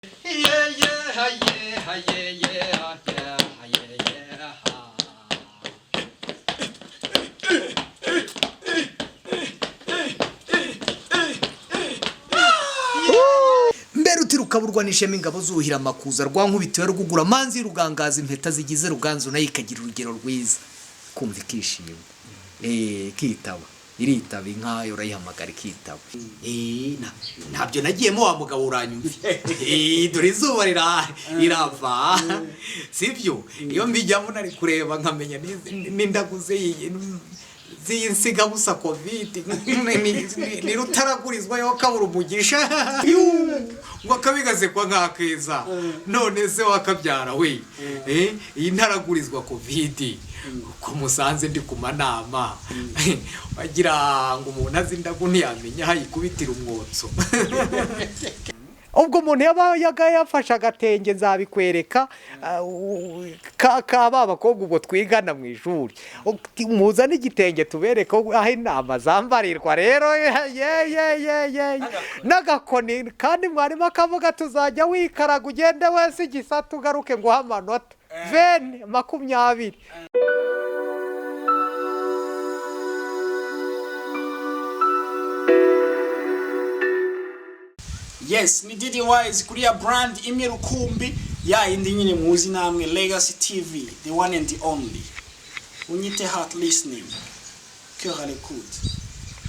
Mbere uti rukaburwa n'ishema, ingabo zuhira amakuza, rwa nkubitiwe rugugura manzi, rugangaza impeta zigize Ruganzu, nayo ikagira urugero rwiza, kumva ikishima, ikitaba, iritaba inka, urayihamagara ikitaba. Ntabyo nagiyemo, wa mugabo uranyumva. Dore izuba rirava, sibyo? Iyo mbijyamo nari kureba nkamenya n'indagu z'iyi nsigabusa COVID ni rutaragurizwa yo kabura umugisha ngo akabigasekwa nk'akeza. None se wakabyara we, iyi ntaragurizwa COVID ko musanze ndi ku manama, wagira ngo umuntu azi indagu ntiyamenya aho ayikubitira umwotso. Ubwo umuntu yabaga yafashe agatenge, nzabikwereka, ka ba bakobwa ubwo twigana mu ishuri. Uti, muzane igitenge tubereke aho intama zambarirwa rero, ye ye ye ye, n'agakoni. Kandi mwarimu akavuga: "Tuzajya wikaraga ugende wese igisate, ugaruke nguhe amanota 20, 20." Yes, ni Didi Wise kuri ya brand imwe rukumbi, ya yindi nyine muzi namwe, Legacy TV, the one and the only. Unyite heart listening, cœur à l'écoute,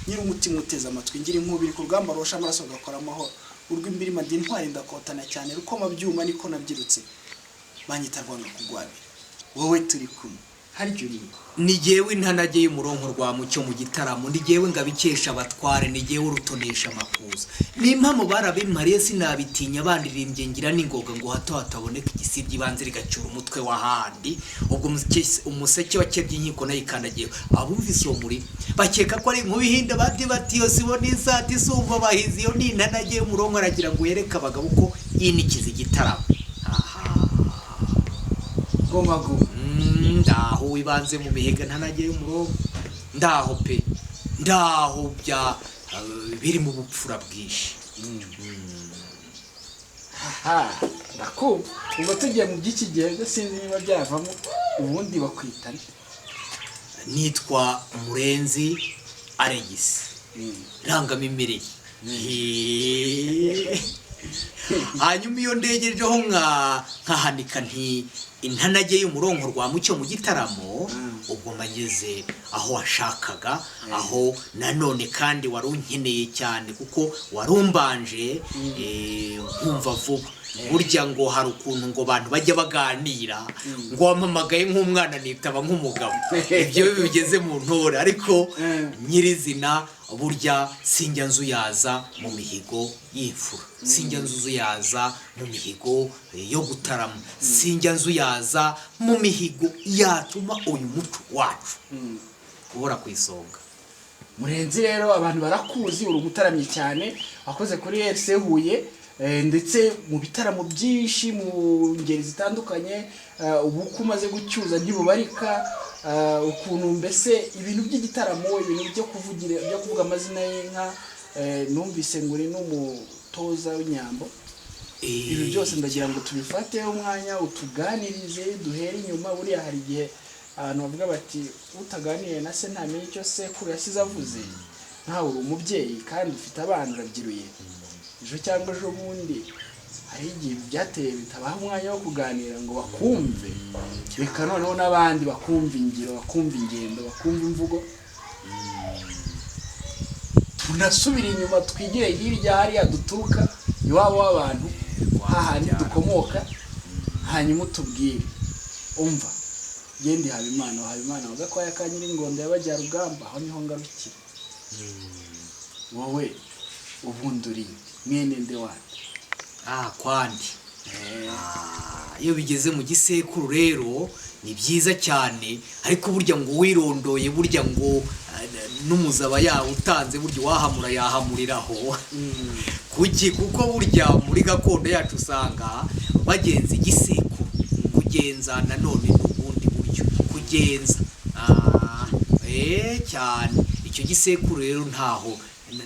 nyiri umutima uteze amatwi, ngira inkubiri ku rugamba, rosha amaraso gakora amahoro, urw'imbirima, ndi intwari, ndakotana cyane, rukoma byuma, niko nabyirutse, banyita rwanga kugwabira. Wowe turi kumwe harya uri? Ni jyewe intanage y'umuronko rwa mucyo mu gitaramo, ni jyewe ngabikesha abatware, ni jyewe urutonesha amakuza. Ni impamo barabimpariye, sinabitinya, bandirimbye ngira n'ingoga ngo hato hataboneka igisibye ibanze rigacyura umutwe w'ahandi. Ubwo umuseke wakebye inkiko nayikandagiye, abumvise uwo muri bakeka ko ari inkuba ihinda, bati bati: "Iyo sibo n'isati isumba abahizi, iyo ni intanage y'umuronko." Aragira ngo yereke abagabo ko yinikiza igitaramo. Aha. Goma goma. Ndaho wibanze mu mihiga, ntanage y'umurongo, ndaho pe, ndaho bya biri mu bupfura bwinshi. Ha, ndakumva. Ubwo tugiye mu by'iki gihe byo, sinzi niba byavamo, ubundi bakwita nde? Nitwa Murenzi Aregisi, rangamimerere. Hanyuma iyo ndegejeho nkahanika nti intanage y'umurongo rwa mucyo mu gitaramo, ubwo mba ngeze aho washakaga, aho nanone kandi wari unkeneye cyane, kuko warumbanje nkumva vuba. Burya ngo hari ukuntu ngo abantu bajya baganira ngo wampamagaye nk'umwana nitaba nk'umugabo. Ibyo bigeze mu ntore, ariko nyirizina burya sinjya nzuyaza mu mihigo y'imfura, sinjya nzuyaza mu mihigo yo gutarama, sinjya nzuyaza mu mihigo yatuma uyu muco wacu uhora ku isonga. Murenzi rero, abantu barakuzi, uri umutaramyi cyane, wakoze kuri RC Huye, ndetse mu bitaramo byinshi mu ngeri zitandukanye. Ubukwe umaze gucyuza ntibubarika, ukuntu mbese ibintu by'igitaramo, ibintu byo kuvugira, byo kuvuga amazina y'inka, numvise ngo uri n'umutoza w'inyambo. Ibi byose ndagira ngo tubifate umwanya utuganirize, duhere inyuma. Buriya hari igihe abantu bavuga bati: "Utaganiriye na se ntamenya icyo sekuru yasize avuze." Nkawe uri umubyeyi kandi ufite abana, urabyiruye, ejo cyangwa ejo bundi hari igihe byateye bitabaha umwanya wo kuganira ngo bakumve. Reka noneho n'abandi bakumva ingiro, bakumva ingendo, bakumva imvugo. Tunasubira inyuma, twigire hirya hariya duturuka, iwabo w'abantu, hahandi dukomoka, hanyuma utubwire. Umva, genda Habimana wa Habimana wa Gakwaya ka Nyiringondo y'Abajyarugamba, aho niho ngarukira. Wowe ubundi uri mwene nde, wande? Ah, kwandi. Ah, iyo bigeze mu gisekuru rero ni byiza cyane, ariko burya ngo wirondoye, burya ngo n'umuzaba yawe utanze, burya uwahamura yahamuriraho. Kuki? Kuko burya muri gakondo yacu usanga bagenza igisekuru, kugenza nanone ni ubundi buryo kugenza. Cyane icyo gisekuru rero ntaho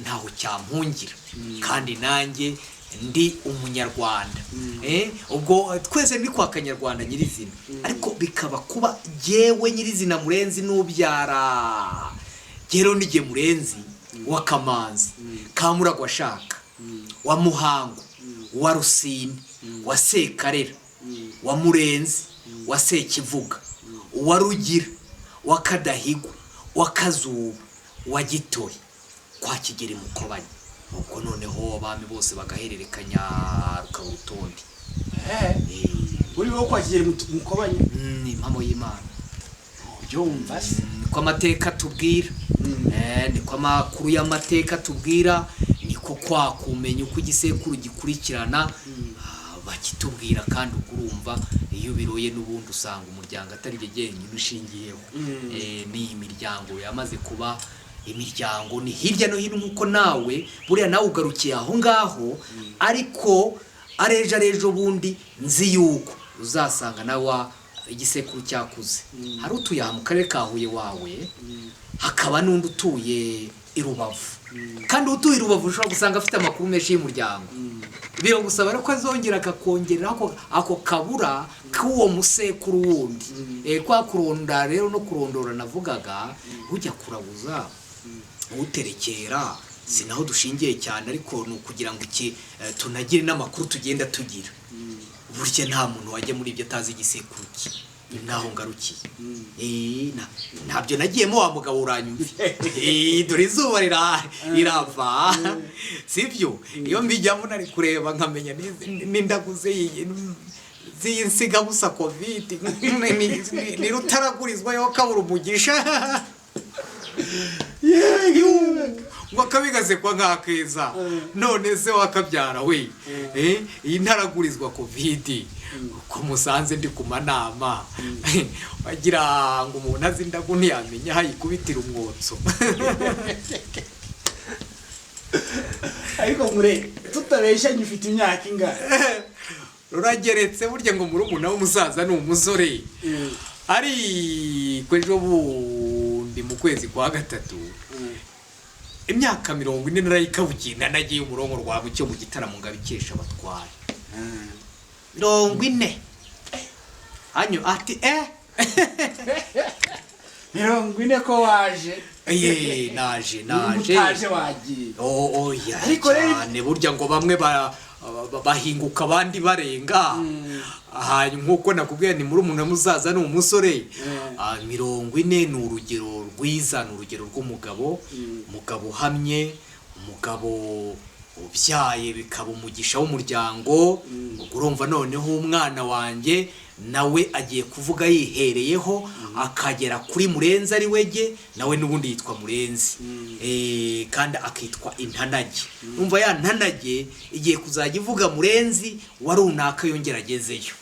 ntaho cyampungira, kandi nanjye Ndi umunyarwanda. Ubwo twese ni kwa Kanyarwanda nyirizina, ariko bikaba kuba jyewe nyirizina Murenzi n'ubyara rero n'igihe Murenzi wa Kamanzi Kamuragwa ashaka wa Muhango wa Rusine wa Sekarera wa Murenzi wa Sekivuga wa Rugira wa Kadahigwa wa Kazuba wa Gitoyi kwa Kigeli Mukobanya. Ubwo noneho abami bose bagahererekanya, rukaba urutonde. Uri wo kwa Kigeli Mukobanya? Ni impamo y'Imana. Ubyumva se? Niko amateka tubwira. Niko amakuru y'amateka tubwira, niko kwa kumenya uko igisekuru gikurikirana, bakitubwira. Kandi ubwo urumva iyo ubiroye n'ubundi usanga umuryango atari jye jyenyine ushingiyeho. Ni imiryango yamaze kuba imiryango, ni hirya no hino, nk'uko nawe buriya nawe ugarukiye aho ngaho, ariko arejo arejo bundi nzi yuko uzasanga nawe igisekuru cyakuze. Hari utuye aha mu karere ka Huye wawe, hakaba n'undi utuye i Rubavu, kandi utuye i Rubavu ushobora gusanga afite amakuru menshi y'umuryango. Biragusaba rero ko azongera akakongerera ako kabura k'uwo musekuru wundi. Kwa kuronda rero no kurondora navugaga, ujya kurabuza uterekera, si naho dushingiye cyane, ariko ni ukugira ngo iki tunagire n'amakuru tugenda tugira. Burya nta muntu wajya muri ibyo atazi igisekuru cye. Ni naho ngarukiye. Ntabyo nagiyemo wa mugabo, uranyumve. Dore izuba rirava, sibyo? Iyo mbijyamo nari kureba nkamenya n'indagu z'iyi nsigabusa COVID ni rutaragurizwa yo kabura umugisha ngo akabigasekwa nk'akeza. None se wakabyara we, iyi ntaragurizwa COVID ko musanze ndi ku manama, wagira ngo umuntu azi indagu ntiyamenya aho ayikubitira umwotso. Ariko mure tutabeshyanye, ufite imyaka ingana? Rurageretse. Burya ngo murumuna w'umusaza ni umusore. Ariko ejo bundi mu kwezi kwa gatatu imyaka 40 narayikabukiye, nanagiye umurongo rwa bucyo mu gitaramo ngabikesha abatware. 40 hanyu ati 40 ko waje? Ye, naje. Niba Naje. utaje wagiye. Oh, oya. Ariko rero- Cyane. Burya ngo bamwe bahinguka abandi barenga. Hanyuma nk'uko nakubwiye, ni muri umuntu muzaza ni umusore. 40 ni urugero rwiza, ni urugero rw'umugabo, umugabo uhamye, umugabo ubyaye bikaba umugisha w'umuryango. Ubwo urumva noneho umwana wanjye nawe agiye kuvuga yihereyeho akagera kuri Murenzi, ari wege nawe n'ubundi yitwa Murenzi. Kandi akitwa Intanage. Umva, ya ntanage igiye kuzajya ivuga Murenzi wa runaka, yongera agezeyo.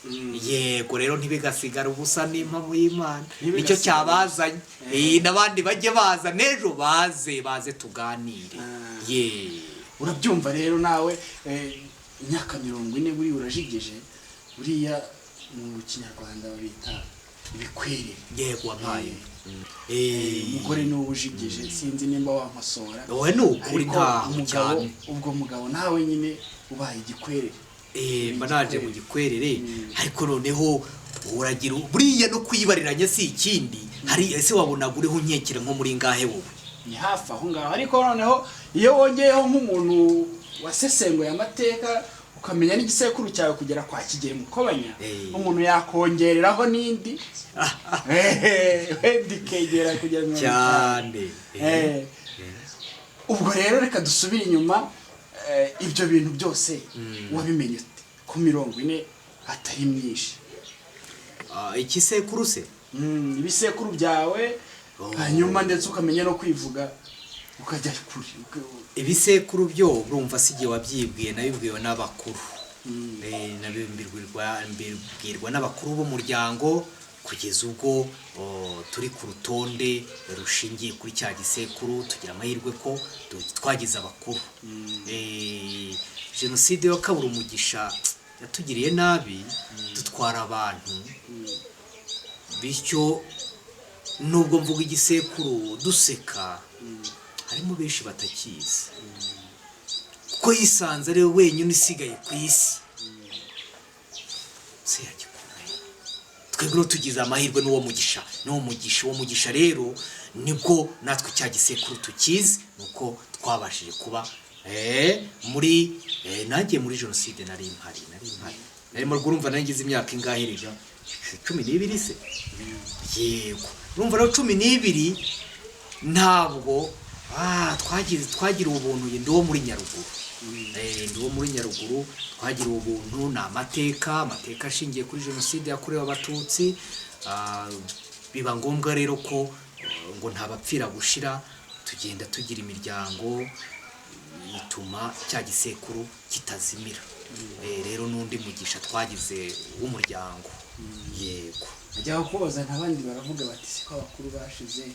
Yego rero, ntibigasigara ubusa, n'impamo y'Imana nicyo Ntibigasigare. cyabazanye. N'abandi bajye baza n'ejo, baze baze tuganire. Ye. Urabyumva rero nawe, imyaka 40 buriya urajigeje. Buriya mu Kinyarwanda babita ibikwerere. Yego, wampaye. Umugore niwe ujigeje, sinzi nimba wankosora. Wowe ni ukuri. Ariko Ntaho umugabo cyane. Ubwo mugabo nawe nyine ubaye igikwerere. Mba naje mu gikwerere, ariko noneho uragira buriya no kwibariranya si ikindi. Hari ese wabonaga uriho unkekera nko muri ngahe wowe? Ni hafi aho ngaho, ariko noneho iyo wongeyeho nk'umuntu wasesenguye amateka, ukamenya n'igisekuru cyawe kugera kwa Kigeli Mukobanya, umuntu yakongereraho n'indi, wenda ikegera kugera 50. Cyane. Ubwo rero reka dusubire inyuma. Ibyo bintu byose wabimenye ute ku 40 atari myinshi? Ah, ikisekuru se? Ibisekuru byawe. Oh. Hanyuma ndetse ukamenya no kwivuga ukajya kure. Ibisekuru byo urumva si igihe wabyibwiye, nabibwiwe n'abakuru. Nabibwirwa n'abakuru b'umuryango kugeza ubwo turi ku rutonde rushingiye kuri cya gisekuru. Tugira amahirwe ko twagize abakuru. Jenoside yo kabura umugisha yatugiriye nabi, dutwara abantu. Bityo nubwo mvuga igisekuru duseka, harimo benshi batakizi kuko Ko yisanze ari we wenyine usigaye ku isi, se yagikurahe? Twebwe rero tugize amahirwe n'uwo mugisha, n'uwo mugisha, uwo mugisha rero nibwo natwe cya gisekuru tukizi, nuko twabashije kuba muri nanjye muri jenoside nari mpari, nari mpari, nari mu urumva nari ngize imyaka ingahe rega? 12 se? Yego, urumva rero 12 ntabwo twagize, twagiriwe ubuntu. Ndi uwo muri Nyaruguru. Ndi uwo muri Nyaruguru. Twagiriwe ubuntu, ni amateka ashingiye kuri jenoside yakorewe Abatutsi. Biba ngombwa rero ko ngo ntabapfira gushira, tugenda tugira imiryango ituma cya gisekuru kitazimira. Rero n'undi mugisha twagize w'umuryango, yego. Ajya kubaza, ntabandi baravuga bati siko abakuru bashize,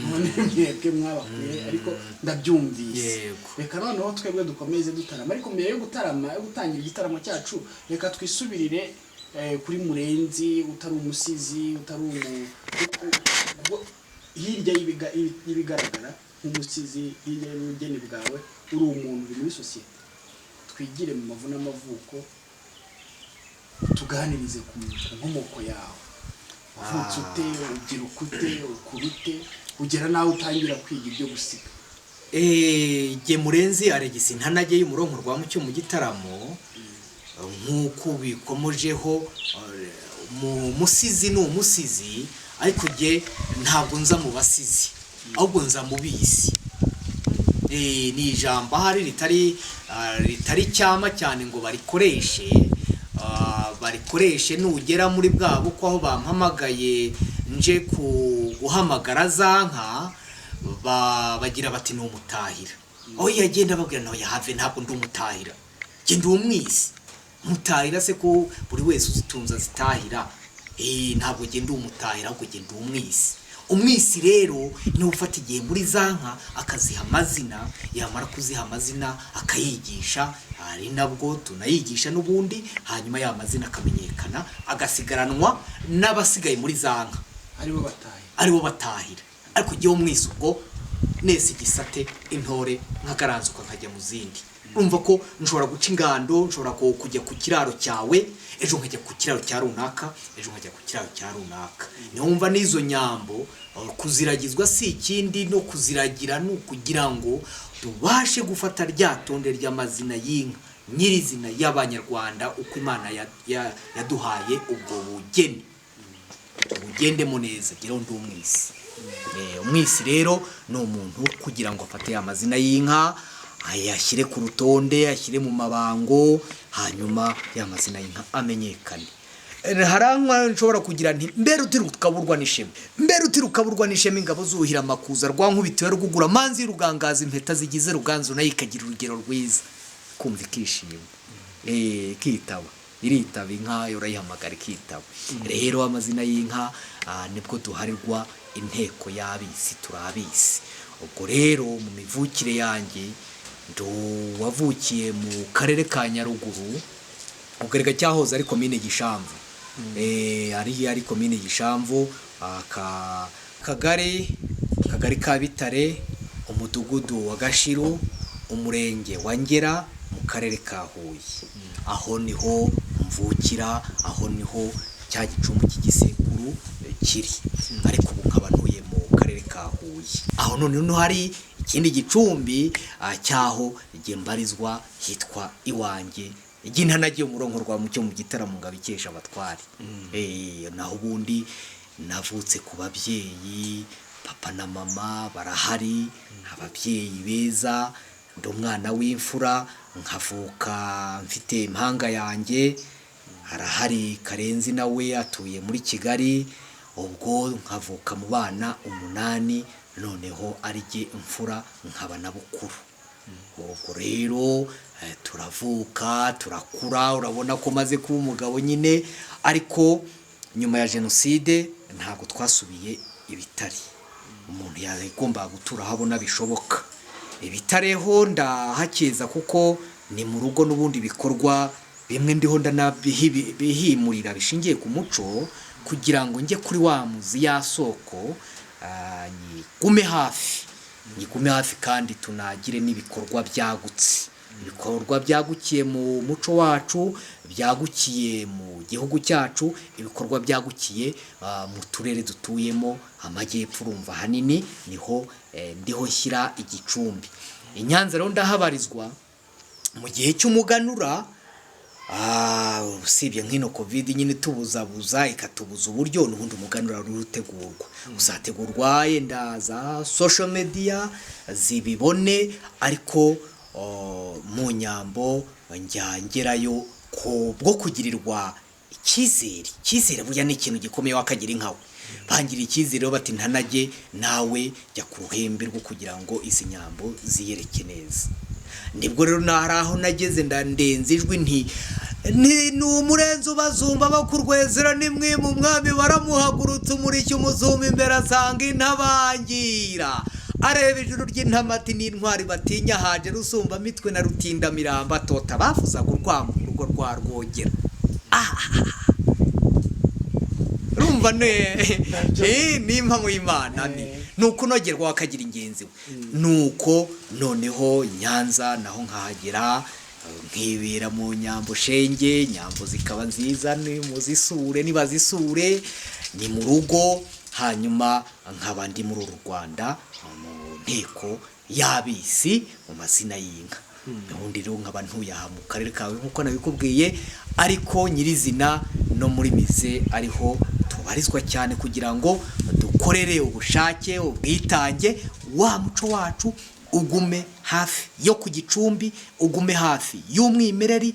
none mwebwe mwabakuye? Ariko ndabyumvise. Yego. Reka noneho twebwe dukomeze dutarama, ariko mbere yo gutarama, yo gutangira igitaramo cyacu, reka twisubirire kuri Murenzi utari umusizi, utari umu hirya y'ibigaragara nk'umusizi, hirya y'ubugeni bwawe, uri umuntu uri muri sosiyete. Twigire mu mavu n'amavuko, tuganirize ku nkomoko yawe. Wavutse ute? Ubyiruka ute? Ukura ute? Ugera n'aho utangira kwiga ibyo gusiga? Jye Murenzi Aregisi Ntanage y'umurongo rwa Mucyo mu gitaramo, nk'uko bikomojeho, mu musizi ni umusizi, ariko jye ntabwo nza mu basizi, ahubwo nza mu bisi. Ni ijambo ahari ritari cyama cyane ngo barikoreshe, barikoreshe. Nugera muri bwa bukwe aho bampamagaye nje guhamagara za nka, bagira bati ni umutahira. Aho yagenda babwira nawe yahave, ntabwo ndi umutahira, genda uwo mwisi mutahira se ko buri wese uzitunze azitahira? Ntabwo genda umutahira, ahubwo genda umwisi. Umwisi rero niwe ufata igihe muri za nka akaziha amazina, yamara kuziha amazina akayigisha, ari nabwo tunayigisha n'ubundi, hanyuma ya mazina akamenyekana, agasigaranwa n'abasigaye muri za nka, aribo bataye, aribo batahira. Ariko igihe umwisi ubwo nese igisate intore nkakaranzuka nkajya mu zindi, urumva ko nshobora guca ingando, nshobora kujya ku kiraro cyawe ejo, nkajya ku kiraro cya runaka ejo, nkajya ku kiraro cya runaka. Niyo wumva n'izo nyambo kuziragizwa si ikindi, no kuziragira ni ukugira ngo tubashe gufata rya tonde ry'amazina y'inka nyirizina y'Abanyarwanda, uko Imana yaduhaye ubwo bugeni, tubugendemo neza. Geraho ndi umwisi. Umwisi rero ni umuntu kugira ngo afate amazina y'inka ayashyire ku rutonde, ayashyire mu mabango, hanyuma ya mazina y'inka amenyekane. Haranywa nshobora kugira nti mbere uti rukaburwa n'ishema, mbere uti rukaburwa n'ishema, ingabo zuhira amakuza rwa nkubitiwe rugugura manzi y'urugangaza, impeta zigize Ruganzu nayo ikagira urugero rwiza, kumva ikishima, ikitaba, iritaba inka, urayihamagara ikitaba. Rero amazina y'inka nibwo duharirwa inteko y'abisi, turabisi. Ubwo rero mu mivukire yanjye wavukiye mu karere ka Nyaruguru, ubwo cyahoze ari komine Gishamvu, ari komine Gishamvu, akagari ka Bitare, umudugudu wa Gashiru, umurenge wa Ngera, mu karere ka Huye. Aho niho mvukira, aho niho cya gicumbi cy'igisekuru kiri, ariko ubu nkaba ntuye mu karere ka Huye, aho noneho hari ikindi gicumbi cyaho igihe mbarizwa hitwa iwanjye igihe ntanagiye umurongo rwa Mucyo mu gitaramo ngo abikesha abatware. Naho ubundi navutse ku babyeyi, papa na mama barahari, ababyeyi beza. Ndi umwana w'imfura, nkavuka mfite impanga yanjye, arahari Karenzi, nawe atuye muri Kigali. Ubwo nkavuka mu bana 8, noneho ari jye imfura, nkaba na bukuru. Ubwo rero turavuka, turakura, urabona ko maze kuba umugabo nyine. Ariko nyuma ya jenoside ntabwo twasubiye ibitare, umuntu yagombaga gutura aho abona bishoboka. Ibitareho ndahakeza kuko ni mu rugo, n'ubundi bikorwa bimwe ndiho ndanabihimurira bishingiye ku muco, kugira ngo njye kuri wa muzi ya soko, nyigume hafi, nyigume hafi, kandi tunagire n'ibikorwa byagutse. Ibikorwa byagukiye mu muco wacu, byagukiye mu gihugu cyacu, ibikorwa byagukiye mu turere dutuyemo. Amajyepfo urumva ahanini niho ndiho nshyira igicumbi. I Nyanza rero ndahabarizwa mu gihe cy'umuganura. Usibye nk'ino Covid nyine itubuzabuza, ikatubuza uburyo, n'ubundi umuganura utegurwa, uzategurwa yenda za social media zibibone, ariko mu Nyambo njya ngerayo ku bwo kugirirwa icyizere. Icyizere burya ni ikintu gikomeye, wakagira inkawe bangiriye icyizere rero bati: "Ntanage nawe jya ku ruhembe rwo kugira ngo izi nyambo ziyereke neza." Nibwo rero hari aho nageze ndandenze ijwi nti: "Ni umurenzi ubazumba bakurwezera, nimwe mu mwami baramuhagurutse, umurishya umuzumba imbere, asanga intabangira, areba ijuru ry'intamati n'intwari batinya, haje Rusumba mitwe na Rutindamirambo, atota bavuzaga urwamo urugo rwa Rwogera." Urumva ne ni impamo y'Imana, ni ukunogerwa wakagira ingenzi we. Nuko noneho Nyanza naho nkahagera, nkibera mu Nyambo shenge, Nyambo zikaba nziza, ni muzisure, nibazisure ni mu rugo. Hanyuma nkaba ndi muri uru Rwanda mu nteko y'abisi mu mazina y'inka. Ubundi rero nkaba ntuye aha mu karere kawe nk'uko nabikubwiye, ariko nyirizina no muri mize ariho tubarizwa cyane, kugira ngo dukorere ubushake, ubwitange, wa muco wacu ugume hafi yo ku gicumbi, ugume hafi y'umwimerere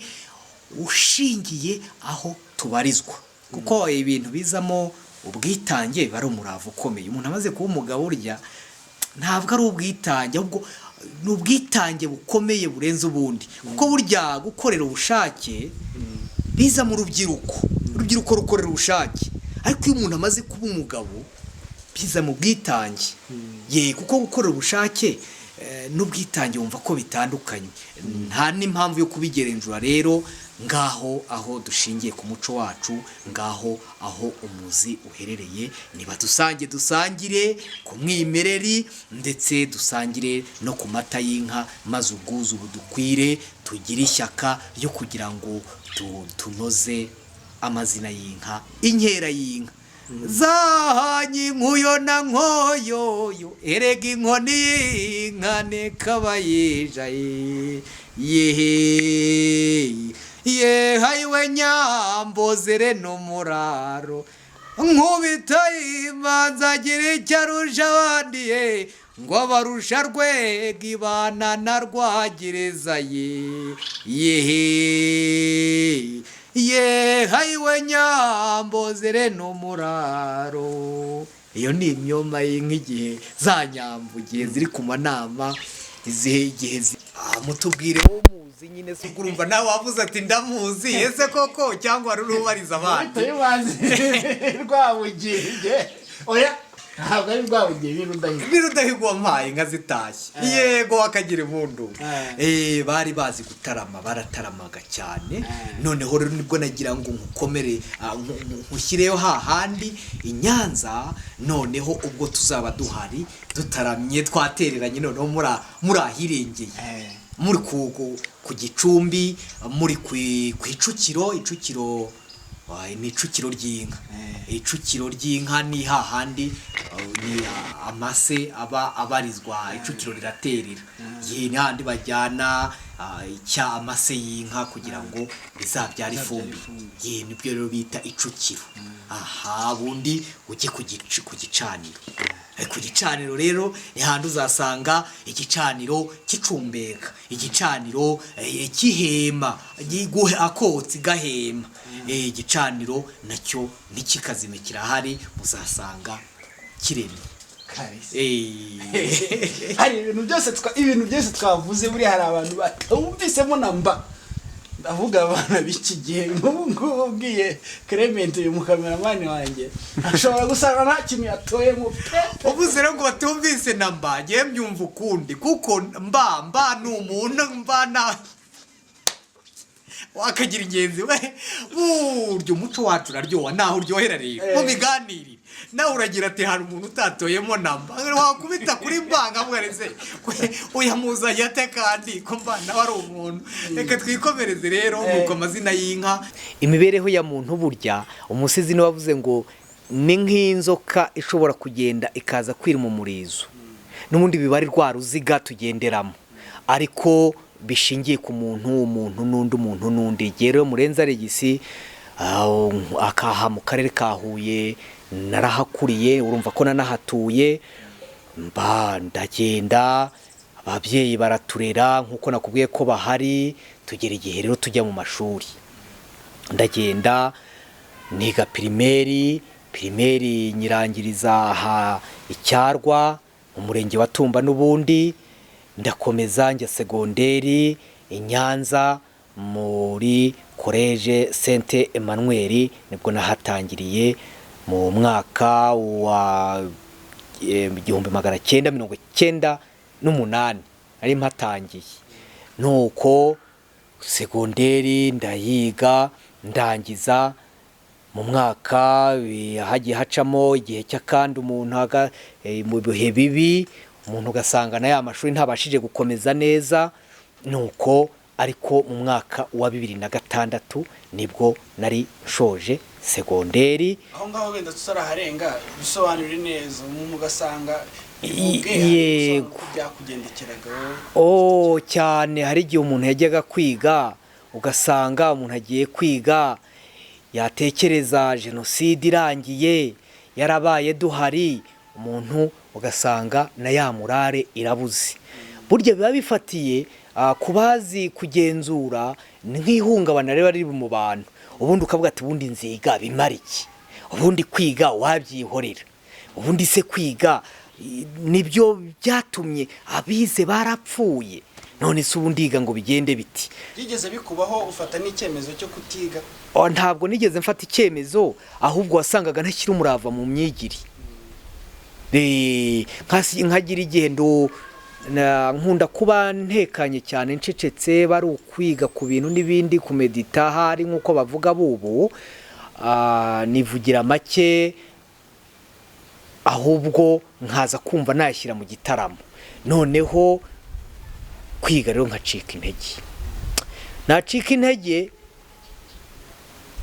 ushingiye aho tubarizwa, kuko ibintu bizamo ubwitange biba ari umurava ukomeye. Umuntu amaze kuba umugabo, urya ntabwo ari ubwitange, ahubwo ni ubwitange bukomeye burenze ubundi, kuko burya gukorera ubushake biza mu rubyiruko. Urubyiruko rukorera ubushake, ariko iyo umuntu amaze kuba umugabo biza mu bwitange ye, kuko gukorera ubushake n'ubwitange wumva ko bitandukanye, nta n'impamvu yo kubigerenzura. Rero ngaho aho dushingiye ku muco wacu, ngaho aho umuzi uherereye, niba dusange dusangire ku mwimereri, ndetse dusangire no ku mata y'inka, maze ubwuzu budukwire, tugire ishyaka ryo kugira ngo tunoze amazina y'inka, inkera y'inka zahanye inkuyo na nkoyoyo. Erega inkoni y'inka nikabayija yehe ye, hayiwe Nyambo zere n'umuraro, nkubita imanza agira icyo arusha abandi ye, ngo abarusha Rwega ibana na Rwagereza ye yehe ye, hayiwe Nyambo zere n'umuraro. Iyo ni imyoma y'inka igihe za Nyambo, igihe ziri ku manama, izihe igihe mutubwire wowe muzi nyine se. Ubwo urumva nawe wavuze ati: "Ndamuzi." Ese koko cyangwa wari urubariza abandi? Utayibazi Rwabugenge? Oya, ntabwo ari Rwabugenge, ni Rudahigwa. Ni Rudahigwa wampaye inka zitashye, yego, wakagira impundu. Bari bazi gutarama, barataramaga cyane. Noneho rero nibwo nagira ngo nkukomere, nkushyireyo hahandi i Nyanza. Noneho ubwo tuzaba duhari dutaramye, twatereranye, noneho muri ahirengeye, muri ku gicumbi, muri ku icukiro. Icukiro ni icukiro ry'inka. Icukiro ry'inka ni hahandi ni amase aba abarizwa. Icukiro riraterera ye, ni hahandi bajyana icya amase y'inka kugira ngo bizabyare ifumbire ye, nibyo rero bita icukiro. Aha bundi ujye ku gicaniro. Ku gicaniro rero ni hahandi uzasanga igicaniro kicumbeka, igicaniro kihema, akotsi gahema. Igicaniro nacyo ntikikazime, kirahari, muzasanga kiremye. Kabisa. Hari ibintu byose twavuze, buriya hari abantu batumvisemo na mba. Ndavuga abana b'iki gihe. Nk'ubu ngubu ubwiye Clement, uyu mukameramani wanjye, ashobora gusanga nta kintu yatoyemo pe. Uvuze rero ngo batumvise na mba, ngewe mbyumva ukundi, kuko mba ni umuntu, mba na Wakagira ingenzi we. Burya umuco wacu uraryoha, naho uryohera rero mu miganirire. Nawe uragira ati hari umuntu utatoyemo namba, wakubita kuri mbanga mwereze uyamuzanye ate, kandi ko mba nawe ari umuntu. Reka twikomereze rero. Nuko amazina y'inka, imibereho ya muntu, burya umusizi niwe wavuze ngo ni nk'inzoka ishobora kugenda ikaza kwirima umurizo. N'ubundi biba ari rwa ruziga tugenderamo, ariko bishingiye ku muntu, umuntu n'undi, umuntu n'undi. Igihe rero Murenzi Alegisi akaha mu karere ka Huye, narahakuriye, urumva ko nanahatuye. Mba ndagenda, ababyeyi baraturera nk'uko nakubwiye ko bahari. Tugera igihe rero tujya mu mashuri, ndagenda niga primaire. Primaire nyirangiriza aha Icyarwa mu murenge wa Tumba. N'ubundi ndakomeza njya segonderi i Nyanza muri Collège Saint Emmanuel, nibwo nahatangiriye mu mwaka wa 1998 nari mpatangiye. Nuko segonderi ndayiga, ndangiza mu mwaka hagiye hacamo igihe cy'akandi, umuntu mu bihe bibi, umuntu ugasanga na ya mashuri ntabashije gukomeza neza. Nuko ariko mu mwaka wa 2006 nibwo nari nshoje segonderi. Aho ngaho wenda tutaraharenga, bisobanure neza umuntu ugasanga Yego. Byakugendekeraga? Oh, cyane. Hari igihe umuntu yajyaga kwiga, ugasanga umuntu agiye kwiga, yatekereza jenoside irangiye yarabaye duhari, umuntu ugasanga na ya morale irabuze. Burya biba bifatiye ku bazi kugenzura, ni nk'ihungabana riba riri mu bantu. Ubundi ukavuga ati ubundi nziga bimara iki? Ubundi kwiga wabyihorera? Ubundi se kwiga nibyo byatumye abize barapfuye? None se ubundi yiga ngo bigende biti? Byigeze bikubaho ufata n'icyemezo cyo kutiga? Oh, ntabwo nigeze mfata icyemezo, ahubwo wasangaga ntashyira umurava mu myigire. Nkagira igihe nkunda kuba ntekanye cyane, ncecetse, bari ukwiga ku bintu n'ibindi, kumedita hari nk'uko bavuga bubu, nivugira make, ahubwo nkaza kumva nayashyira mu gitaramo. Noneho kwiga rero nkacika intege. Nacika intege,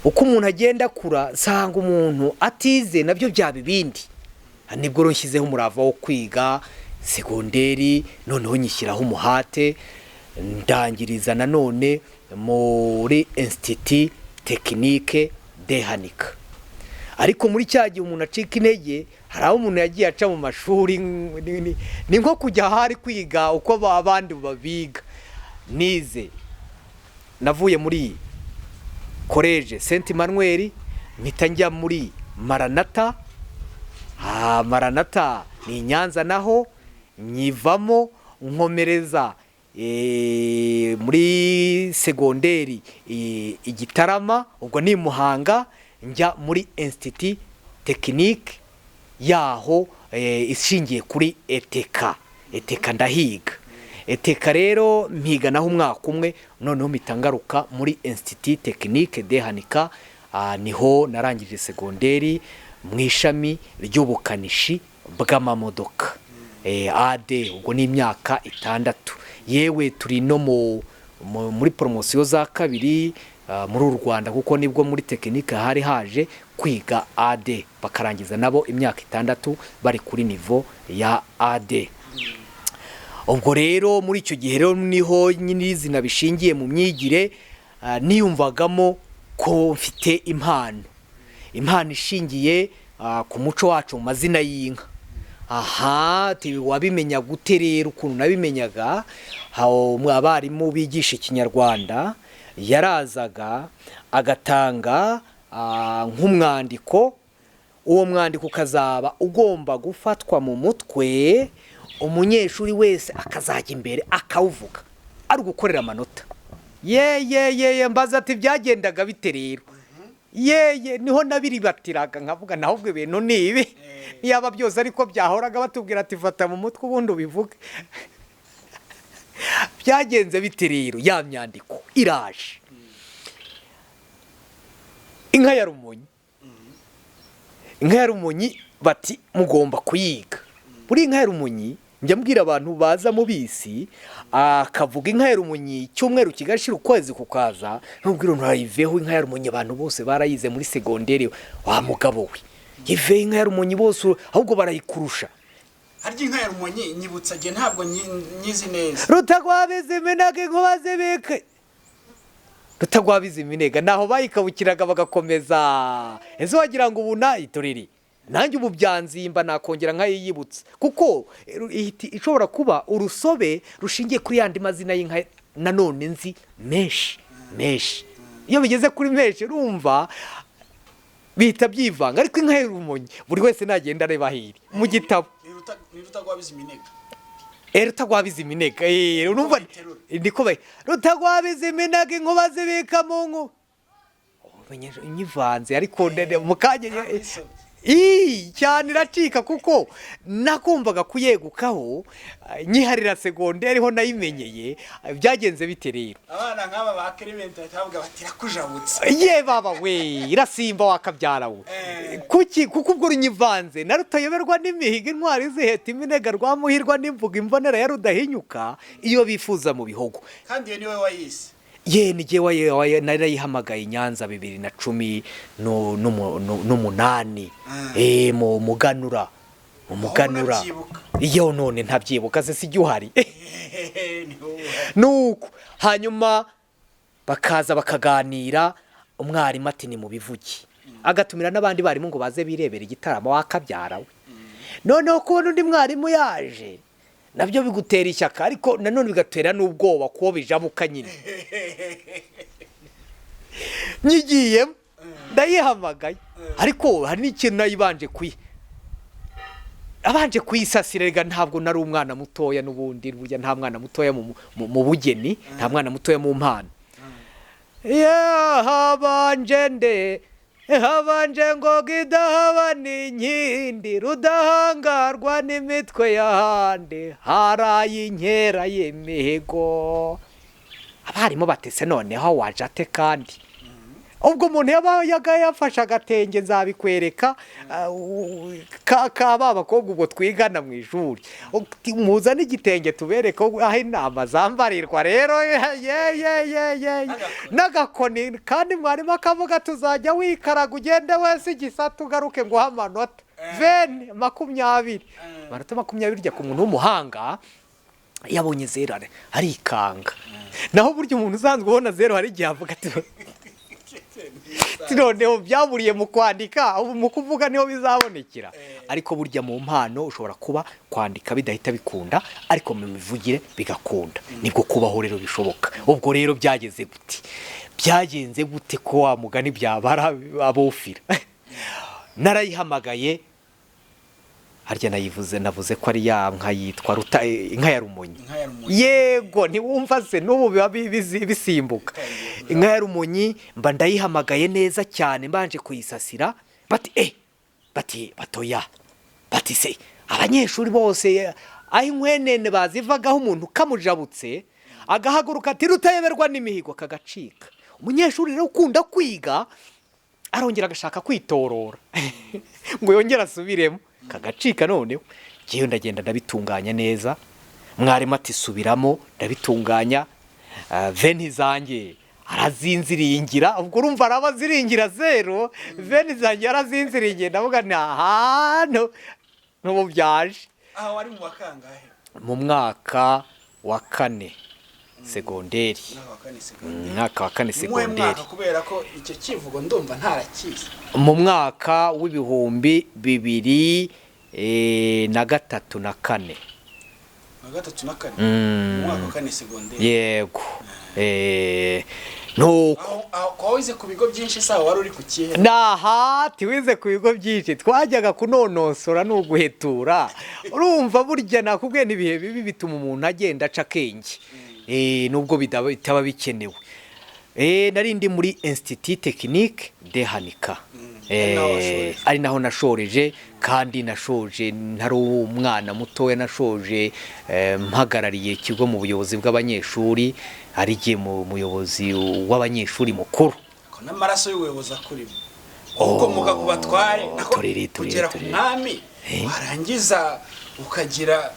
uko umuntu agenda akura nsanga umuntu atize nabyo byaba ibindi. Nibwo rero nshyizeho umurava wo kwiga segonderi, noneho nyishyiraho umuhate, ndangiriza nanone muri Institut Technique de Hanika. Ariko muri cya gihe umuntu acika intege, hari aho umuntu yagiye aca mu mashuri, ni nko kujya ahari kwiga uko abandi babiga. Nize, navuye muri Collège Saint Emmanuel, mpita njya muri Maranata. Maranata ni i Nyanza, naho nyivamo nkomereza muri segonderi i Gitarama, ubwo ni i Muhanga, njya muri Institut Technique yaho ishingiye kuri ETK. ETK ndahiga. ETK rero mpiga naho umwaka umwe, noneho mpita ngaruka muri Institut Technique de Hanika. Niho narangije segonderi mu ishami ry'ubukanishi bw'amamodoka, AD, ubwo ni imyaka 6. Yewe turi no muri promotion za kabiri muri uru Rwanda, kuko nibwo muri tekinike hari haje kwiga AD, bakarangiza nabo imyaka 6 bari kuri niveau ya AD. Ubwo rero muri icyo gihe rero niho nyirizina bishingiye mu myigire, niyumvagamo ko mfite impano, impano ishingiye ku muco wacu mu mazina y'inka. Aha wabimenya gute rero? Ukuntu nabimenyaga, abarimu bigisha Ikinyarwanda yarazaga agatanga nk'umwandiko, uwo mwandiko ukazaba ugomba gufatwa mu mutwe, umunyeshuri wese akazajya imbere akawuvuga, ari ugukorera amanota. Ye ye ye ye, mbaza ati byagendaga bite rero? Yeye, niho nabiribatiraga nkavuga naho ubwo ibintu ni ibi, niyaba byose ariko byahoraga batubwira ati fata mu mutwe ubundi ubivuge. Byagenze bite rero? Ya myandiko iraje. Inka ya Rumonyi, inka ya Rumonyi bati mugomba kuyiga. Buri inka ya Rumonyi, njya mbwira abantu baza mu bisi, akavuga inka ya Rumonyi icyumweru kigashira, ukwezi kukaza, ntubwire nturayiveho. Inka ya Rumonyi abantu bose barayize muri segonderi, wa mugabo we, iveho inka ya Rumonyi bose, ahubwo barayikurusha. Harya inka ya Rumonyi, nyibutsa njye ntabwo nyizi neza. Rutagwabiza iminega, inkuba zibike, rutagwabiza iminega, naho bayikabukiraga bagakomeza. Ese wagira ngo ubu nayitorere nanjye ubu byanzimba nakongera nkayiyibutsa? Kuko ihita ishobora kuba urusobe rushingiye kuri yandi mazina y'inka nanone nzi menshi menshi. Iyo bigeze kuri menshi, urumva bihita byivanga. Ariko inka y'Urumonyi buri wese nagenda areba hiri mu gitabo. Ni Rutagwabiza iminega. Rutagwabiza iminega, urumva. Bayiterura. Niko bayi rutagwabiza iminega, inkuba zibika mu nku. Umenye nyivanze, ariko mu kanya Ii, cyane iracika, kuko nakumvaga kuyegukaho, nyiharira segonderi ho nayimenyeye. Byagenze bite rero? Abana nk'aba ba Clement bahita bavuga bati irakujabutse. Ye baba we, irasimba wakabyara we. Kuki? Kuko ubwo runyivanze na rutayoberwa n'imihigo, intwari ziheta iminega, rwamuhirwa n'imvuga, imbonera ya rudahinyuka iyo bifuza mu bihogo. Kandi iyo niwe wayise? Ye, ni jyewe narayihamagaye i Nyanza 2018, mu muganura, mu muganura. Unabyibuka. Iyo none ntabyibuka se, sijya uhari? Ni wowe. Nuko hanyuma bakaza bakaganira, umwarimu ati ni mu bivugi, agatumira n'abandi barimu ngo baze birebera igitaramo, wakabyara we. Noneho kubona undi mwarimu yaje nabyo bigutera ishyaka, ariko nanone bigatera n'ubwoba kuko bijabuka nyine. Nyigiyemo ndayihamagaye, ariko hari n'ikintu nayibanje kuyi abanje kuyisasira. Rega ntabwo nari umwana mutoya n'ubundi, burya nta mwana mutoya mu bugeni, nta mwana mutoya mu mpano. Habanje nde? Habanje ngoga idahaba n'inkindi, rudahangarwa n'imitwe y'ahandi, haraye inkera y'imihigo. Abarimu batese noneho waje ate? Kandi ubwo umuntu yabaga yafashe agatenge, nzabikwereka, ka ba bakobwa ubwo twigana mu ishuri. Uti, muzane igitenge tubereke aho intama zambarirwa rero, ye ye ye ye ye. N'agakoni. Kandi mwarimu akavuga tuzajya wikaraga ugende wese igisata, ugaruke nguhe amanota 20, 20, amanota 20. Ujya ku muntu w'umuhanga yabonye zeru arikanga, naho burya umuntu usanzwe ubona zeru hari igihe avuga ati noneho byaburiye mu kwandika, ubu mu kuvuga niho bizabonekera. Ariko burya mu mpano ushobora kuba kwandika bidahita bikunda, ariko mu mivugire bigakunda. Nibwo kubaho rero bishoboka. Ubwo rero byageze gute, byagenze gute ko wa mugani byabara abofira? Narayihamagaye. Harya nayivuze, navuze ko ari ya nka yitwa ruta, inka ya Rumonyi. Inka ya Rumonyi. Yego, ntiwumva se n'ubu biba bisimbuka. Inka ya Rumonyi mba ndayihamagaye neza cyane, mbanje kuyisasira. Bati bati batoya, bati se abanyeshuri bose aho inkwenene bazivagaho, umuntu kamujabutse agahaguruka ati rutayoberwa n'imihigo, kagacika. Umunyeshuri rero ukunda kwiga arongera agashaka kwitorora ngo yongere asubiremo, kagacika. Noneho ngewe ndagenda ndabitunganya neza, mwarimu ati subiramo, ndabitunganya. 20 zanjye arazinziringira. Ubwo urumva araba aziringira zeru, 20 zanjye arazinziringira. Ndavuga nti ahantu n'ubu byaje. Aha wari mu bakangahe? Mu mwaka wa kane segonderi. Mwaka wa kane Mu segonderi. mwaka wa kane Ni muwe segonderi. mwaka? Kubera ko icyo kivugo ndumva ntarakizi. Mu mwaka w'2003 na kane. Na gatatu na kane. Mu mwaka wa kane segonderi. Yego, nuko Aho aho wize ku bigo byinshi, sawa, wari uri ku kihe? Naha tiwize ku bigo byinshi, twajyaga kunonosora ni uguhetura. Urumva burya nakubwiye n'ibihe bibi bituma umuntu agenda aca akenge, nubwo bitaba bikenewe. Nari ndi muri Institut Technique de Hanika. Ari naho washoreje. Ari naho nashoreje, kandi nashoje ntari umwana mutoya, nashoje mpagarariye ikigo mu buyobozi bw'abanyeshuri, ari igihe mu muyobozi w'abanyeshuri mukuru. Ko n'amaraso y'ubuyobozi akurimo. Ukomoka ku batware, nako Turiri, turiri, kugera ku turiri. mwami, warangiza ukagira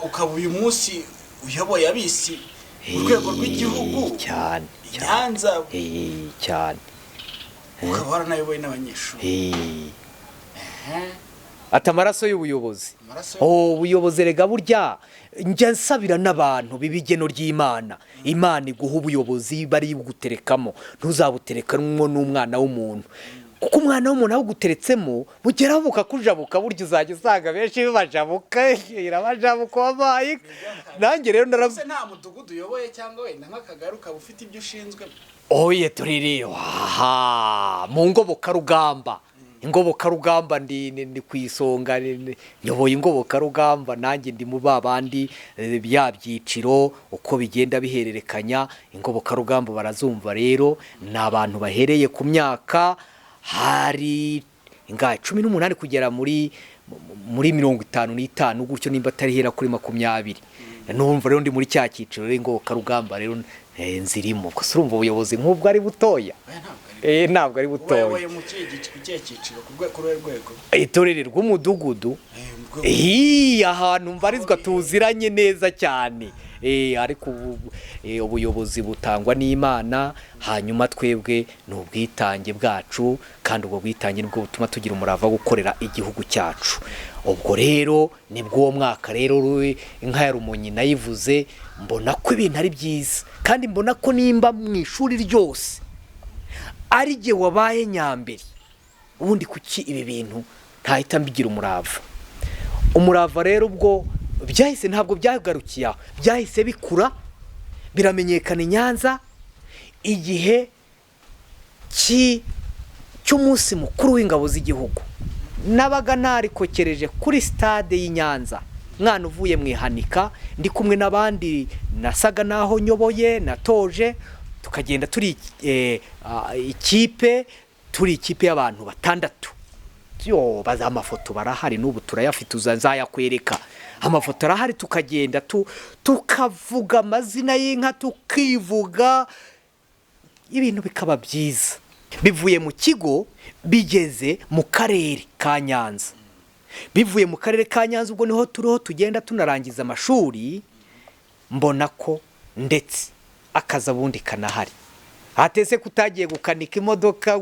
ukaba uyu munsi uyoboye abisi mu rwego rw'igihugu, cyane i Nyanza, cyane. Ukaba waranayoboye n'abanyeshuri. Ati amaraso y'ubuyobozi. Amaraso. Oh, ubuyobozi rega burya njya nsabira n'abantu biba igeno ry'Imana. Imana iguha ubuyobozi bari buguterekamo, ntuzabuterekanwo n'umwana w'umuntu, kuko umwana w'umuntu awuguteretsemo bugeraho bukakujabuka. Burya uzajya usanga benshi bajabuka, irabajabuka wabaye nanjye rero Ese nta mudugudu uyoboye cyangwa wenda nk'akagari ukaba ufite ibyo ushinzwe? Oye, turiri aha mu ngobokarugamba. Ingobokarugamba ndi ku isonga, nyoboye ingobokarugamba nanjye ndi mu ba bandi, bya byiciro uko bigenda bihererekanya. Ingobokarugamba barazumva rero, ni abantu bahereye ku myaka hari ingahe, 18 kugera muri 55 gutyo, nimba atari hera kuri 20. Numva rero ndi muri cya cyiciro rero, ingobokarugamba rero nzirimo. Gusa urumva ubuyobozi nk'ubwo ari butoya. Oya, ntabwo ari Ntabwo ari butoya. Ubayoboye mu kihe ku kihe cyiciro, ku ruhe rwego? Itorero rw'umudugudu. Mu rwego. Ii, ahantu mbarizwa tuziranye neza cyane. Ariko ubu, ubuyobozi butangwa n'Imana, hanyuma twebwe ni ubwitange bwacu, kandi ubwo bwitange nibwo butuma tugira umurava wo gukorera igihugu cyacu. Ubwo rero nibwo uwo mwaka rero inka ya Rumonyi nayivuze, mbona ko ibintu ari byiza, kandi mbona ko nimba mu ishuri ryose ari jye wabaye nyambere, ubundi kuki ibi bintu ntahita mbigira umurava? Umurava rero ubwo byahise, ntabwo byagarukiye aho, byahise bikura biramenyekana i Nyanza igihe cy'umunsi mukuru w'ingabo z'igihugu. Nabaga narikokereje kuri stade y'i Nyanza, mwana uvuye mu ihanika, ndi kumwe n'abandi nasaga naho nyoboye natoje, tukagenda turi ikipe, turi ikipe y'abantu batandatu. Yo, baza amafoto barahari n'ubu turayafite, nzayakwereka. Amafoto arahari, tukagenda tukavuga amazina y'inka, tukivuga, ibintu bikaba byiza. Bivuye mu kigo bigeze mu karere ka Nyanza, bivuye mu karere ka Nyanza ubwo niho turiho tugenda tunarangiza amashuri, mbona ko ndetse akazi ubundi kanahari. Hatese kutagiye gukanika imodoka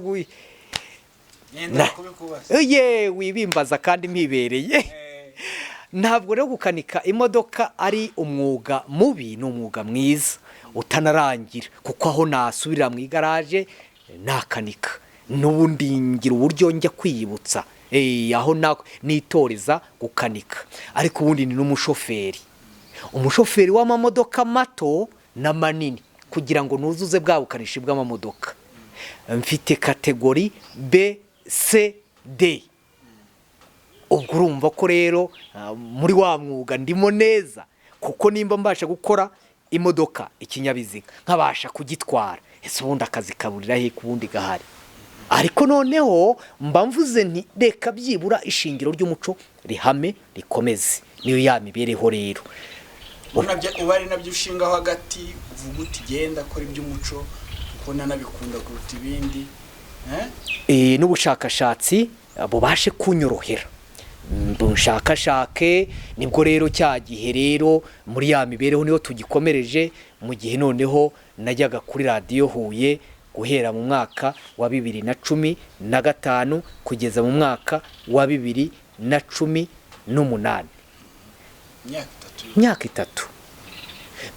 Yenda kubikubaza. Ye, wibimbaza kandi mpibereye. Ntabwo rero gukanika imodoka ari umwuga mubi, ni umwuga mwiza utanarangira, kuko aho nasubirira mu igaraje nakanika n'ubundi ngira uburyo njya kwiyibutsa, aho nitoreza gukanika. Ariko ubundi ni n'umushoferi, umushoferi w'amamodoka mato n'amanini, kugira ngo nuzuze bwa bukanishi bw'amamodoka. Mfite catégorie B, C, D. Ubwo urumva ko rero muri wa mwuga ndimo neza, kuko nimba mbasha gukora imodoka, ikinyabiziga nkabasha kugitwara, ese ubundi akazi kaburira he ku bundi gahari? Ariko noneho mba mvuze nti reka byibura ishingiro ry'umuco rihame rikomeze, niyo ya mibereho rero. Uba ari nabyo ushingaho hagati, uvuga uti genda kora iby'umuco kuko nanabikunda kuruta ibindi, eh? N'ubushakashatsi bubashe kunyorohera bunshakashake. Nibwo rero cya gihe rero muri ya mibereho niho tugikomereje, mu gihe noneho najyaga kuri radiyo Huye guhera mu mwaka wa 2015 kugeza mu mwaka wa 2018. Imyaka 3. Myaka 3,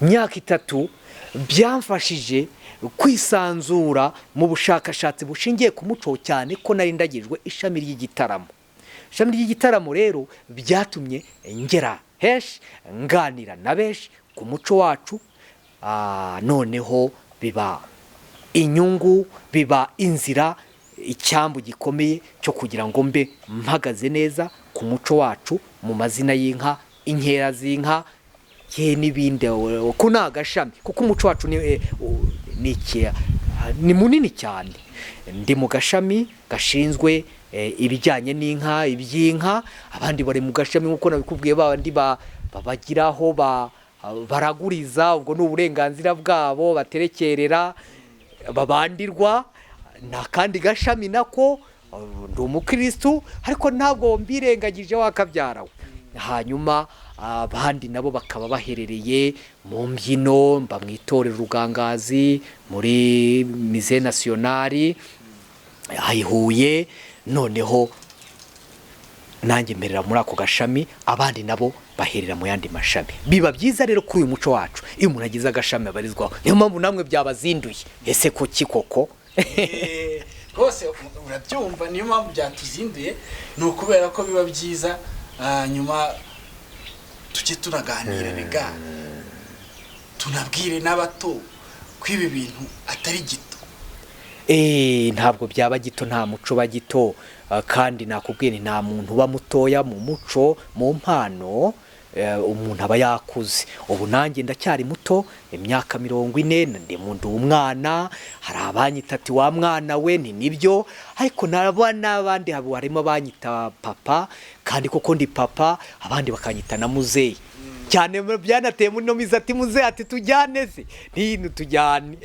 myaka 3 byamfashije kwisanzura mu bushakashatsi bushingiye ku muco, cyane ko nari ndagijwe ishami ry'igitaramo. Ishami ry'igitaramo rero byatumye ngera henshi, nganira na benshi ku muco wacu. Noneho biba inyungu, biba inzira, icyambu gikomeye cyo kugira ngo mbe mpagaze neza ku muco wacu, mu mazina y'inka, inkera z'inka ye n'ibindi, ko ni agashami, kuko umuco wacu ni munini cyane. Ndi mu gashami gashinzwe ibijyanye n'inka, iby'inka, abandi bari mu gashami nk'uko nabikubwiye, bandi babagiraho baraguriza, ubwo ni uburenganzira bwabo, baterekerera, babandirwa. Ni akandi gashami nako, ndi umukirisitu ariko ntabwo mbirengagije wakabyara we. Hanyuma abandi nabo bakaba baherereye mu mbyino, mba mu itorero Rugangazi muri Musée National i Huye, noneho nanjye mperera muri ako gashami, abandi nabo baherera mu yandi mashami. Biba byiza rero kuri uyu muco wacu iyo umuntu agize agashami abarizwaho. Niyo mpamvu namwe byabazinduye, ese kuki koko? Rwose urabyumva, niyo mpamvu byatuzinduye, ni ukubera ko biba byiza. Nyuma tujye tunaganira, rega tunabwire n'abato ko ibi bintu atari gito. Ntabwo byaba gito, nta muco uba gito. Kandi nakubwiye nti nta muntu uba mutoya mu muco, mu mpano, umuntu aba yakuze. Ubu nanjye ndacyari muto, imyaka 40, ndi umwana. Hari abanyita ati wa mwana we, ni nibyo, ariko naba n'abandi harimo abanyita papa, kandi koko ndi papa, abandi bakanyita na muzeyi cyane. Byanateye muri ino minsi ati muzeyi, ati tujyane se, ntino tujyane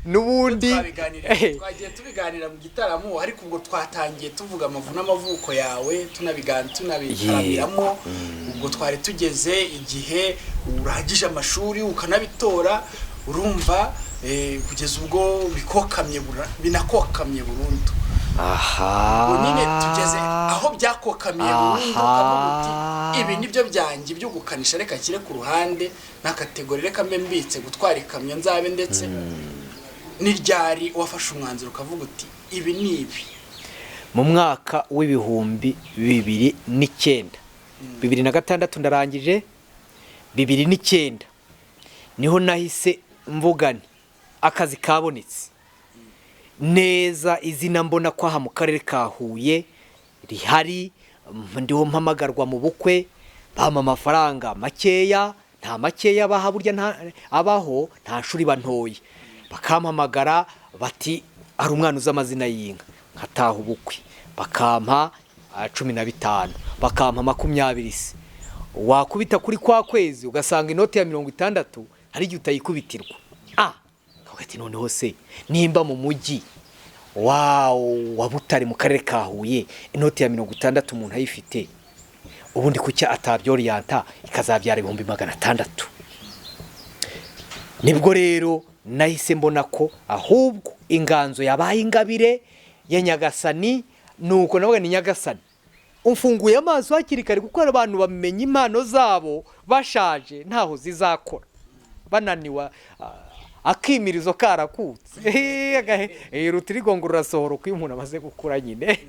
n'ubundi. Twagiye tubiganira mu gitaramo, ariko ubwo twatangiye tuvuga amavu n'amavuko yawe, tunabitaramiramo. Ubwo twari tugeze igihe urangije amashuri ukanabitora, urumva, kugeza ubwo bikokamye, binakokamye burundu. Ubwo nyine tugeze aho byakokamiye burundu, ukavuga uti ibi nibyo byanjye byo gukanisha, reka nshyire ku ruhande na catégorie, reka mbe mbitse gutwara ikamyo nzabe. Ndetse n'iryari wafashe umwanzuro ukavuga uti ibi ni ibi? Mu mwaka w'2009, 2006 ndarangije, 2009 niho nahise mvugane akazi kabonetse neza, izina mbona ko aha mu karere ka Huye rihari, ndiho mpamagarwa mu bukwe, bampa amafaranga makeya, nta makeya baha burya, nta abaho, nta shuri bantoye, bakampamagara bati hari umwana uzi amazina y'inka, nkataha ubukwe bakampa 15, bakampa 20 se, wakubita kuri kwa kwezi ugasanga inoti ya 60 hari igihe utayikubitirwa. Kavuga ati noneho se nimba mu mujyi wa Butare mu karere ka Huye inoti ya 60 umuntu ayifite, ubundi kuki atabyoriyanta ikazabyara 600,000? Nibwo rero nahise mbona ko ahubwo inganzo yabaye ingabire ya Nyagasani. Nuko navuga ni Nyagasani umfunguye amaso hakiri kare, kuko abantu bamenya impano zabo bashaje, ntaho zizakora, bananiwe, akimirizo karakutse, urutirigongo rurasohora iyo umuntu amaze gukura nyine.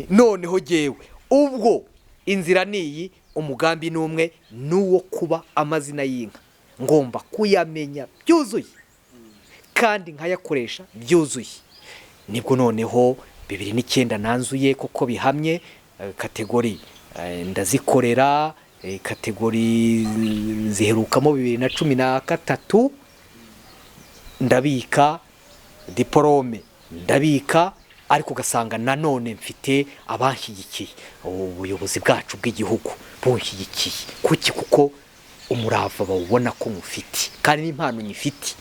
Noneho jyewe ubwo inzira ni iyi, umugambi ni umwe, ni uwo kuba amazina y'inka ngomba kuyamenya byuzuye kandi nkayakoresha byuzuye. Nibwo noneho 2009 nanzuye koko bihamye, catégorie ndazikorera, catégorie ziherukamo 2013, ndabika diporome, ndabika, ariko ugasanga nanone mfite abanshyigikiye, ubuyobozi bwacu bw'igihugu bunshyigikiye. Kuki? Kuko umurava bawubona ko mufite kandi n'impano nyifite,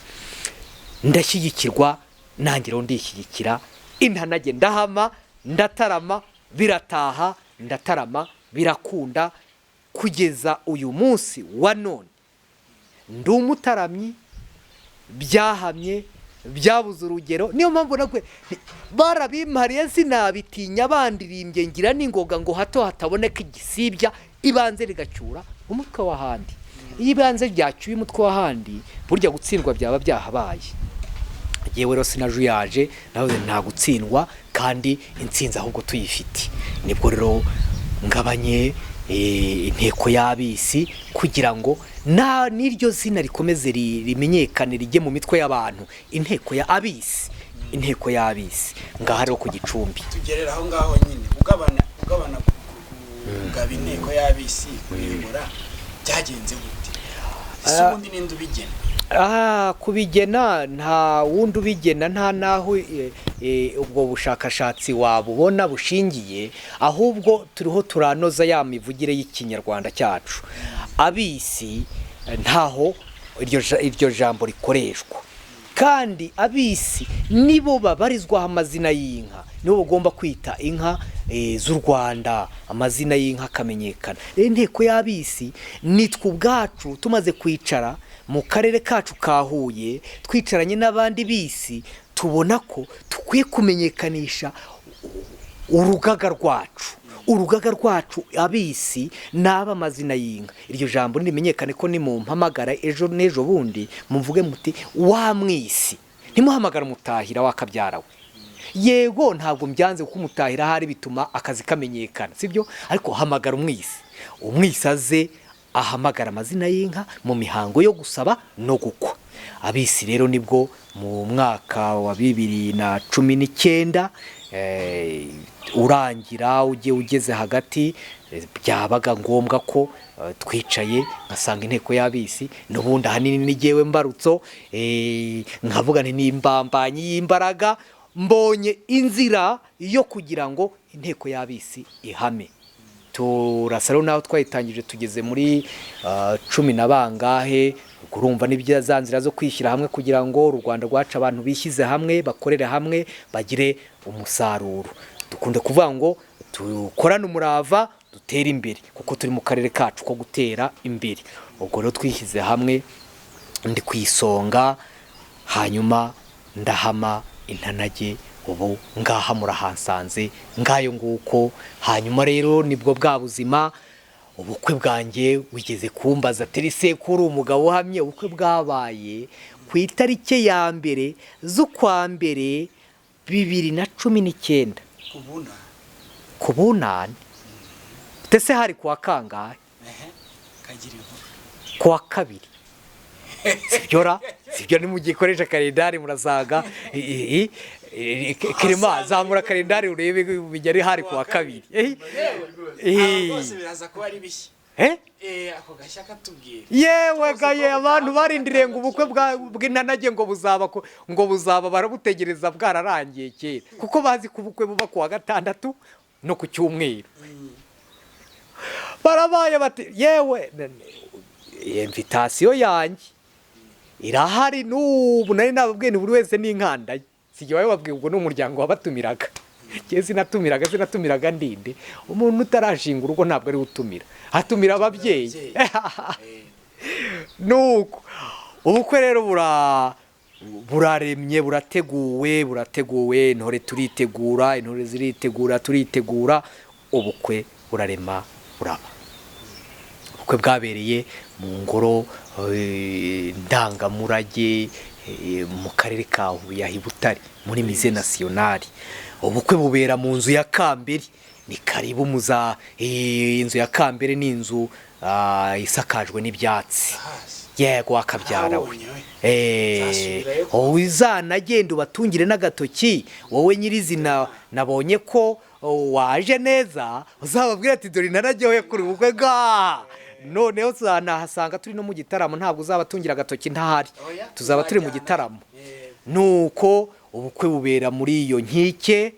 ndashyigikirwa, nanjye rero ndishyigikira, intanage ndahama, ndatarama birataha, ndatarama birakunda, kugeza uyu munsi wa none ndi umutaramyi byahamye, byabuze urugero. Niyo mpamvu nakwe barabimpariye, sinabitinya, bandirimbye ngira n'ingoga ngo hato hataboneka igisibya, ibanze rigacyura umutwe w'ahandi. Iyo ibanze ryacyuye umutwe w'ahandi, burya gutsindwa byaba byahabaye. Yewe rero sinajuyaje, nawe nta gutsindwa kandi intsinzi ahubwo tuyifite. Nibwo rero ngabanye inteko y'abisi kugira ngo na n'iryo zina rikomeze rimenyekane, rijye mu mitwe y'abantu, inteko ya abisi, inteko y'abisi ngaha rero ku Gicumbi. Tugerera aho ngaho nyine, ugabana kugaba inteko y'abisi, kuyobora, byagenze gute? Ese ubundi ninde ubigena? Kubigena nta wundi ubigena, nta naho ubwo bushakashatsi wabubona bushingiye, ahubwo turiho turanoza ya mivugire y'Ikinyarwanda cyacu. Abisi ntaho iryo jambo rikoreshwa. Kandi abisi nibo babarizwaho amazina y'inka, nibo bagomba kwita inka z'u Rwanda, amazina y'inka akamenyekana. Rero inteko y'abisi nitwe ubwacu tumaze kwicara mu karere kacu ka Huye, twicaranye n'abandi bisi, tubona ko dukwiye kumenyekanisha urugaga rwacu, urugaga rwacu abisi n'aba amazina y'inka. Iryo jambo nirimenyekane ko nimumpamagara ejo n'ejo bundi muvuge muti wa mwisi, ntimuhamagara umutahira wakabyara we. Yego ntabwo mbyanze kuko umutahira ahari bituma akazi kamenyekana, sibyo? Ariko hamagara umwisi, umwisi aze ahamagara amazina y'inka mu mihango yo gusaba no gukwa. Abisi rero nibwo mu mwaka wa 2019 urangira ugiye ugeze hagati, byabaga ngombwa ko twicaye ngasanga inteko y'abisi n'ubundi ahanini ni jyewe mbarutso, nkavuga nti ni imbambanyi y'imbaraga, mbonye inzira yo kugira ngo inteko y'abisi ihame. Turasa rero naho twayitangije tugeze muri cumi na bangahe. Ubwo urumva n'ibyo za nzira zo kwishyira hamwe kugira ngo u Rwanda rwacu abantu bishyize hamwe bakorere hamwe bagire umusaruro. Dukunda kuvuga ngo dukorane umurava dutere imbere, kuko turi mu karere kacu ko gutera imbere. Ubwo rero twishyize hamwe, ndi ku isonga, hanyuma ndahama intanage, ubu ngaha murahansanze ngayo nguko. Hanyuma rero nibwo bwa buzima, ubukwe bwanjye wigeze kumbaza ati ese ko uri umugabo uhamye, ubukwe bwabaye ku itariki ya 1 z'ukwa mbere 2019 ku bunani. Ndetse hari kuwa kangahe? Kuwa kabiri. Sibyora, sibyo, nimugikoresha kalendari murasanga Kirima zamura kalendari urebe bijya ari hari kuwa kabiri. Rwose biraza kuba ari bishya. Ako gashya katubwira. Yewe gaye, abantu barindiriye ngo ubukwe bw'intanage ngo buzaba ngo buzaba, barabutegereza bwararangiye kera, kuko bazi ko ubukwe buba kuwa gatandatu no ku cyumweru. Barabaye bati yewe, invitation yanjye irahari n'ubu nari nababwiye ni buri wese n'inkanda ye. Sijye wababwiye, ubwo ni umuryango wabatumiraga. Njye sinatumiraga ndinde. Umuntu utarashinga urugo ntabwo ari utumira, atumira ababyeyi. Nuko ubukwe rero buraremye, burateguwe, burateguwe, intore turitegura, intore ziritegura, turitegura, ubukwe burarema buraba. Ubukwe bwabereye mu ngoro ndangamurage mu karere ka Huye i Butare muri Musée National. Ubukwe bubera mu nzu ya Kambere, ni karibu muza. Inzu ya Kambere ni inzu isakajwe n'ibyatsi. Yego wakabyara we, wowe uzanagenda ubatungire n'agatoki, wowe nyirizina nabonye ko waje neza, uzababwira ati dore naragewe kuri ubukwe bwa noneho tuzanahasanga turi no mu gitaramo, ntabwo uzabatungira agatoki ntahari, tuzaba turi mu gitaramo. Nuko ubukwe bubera muri iyo nkike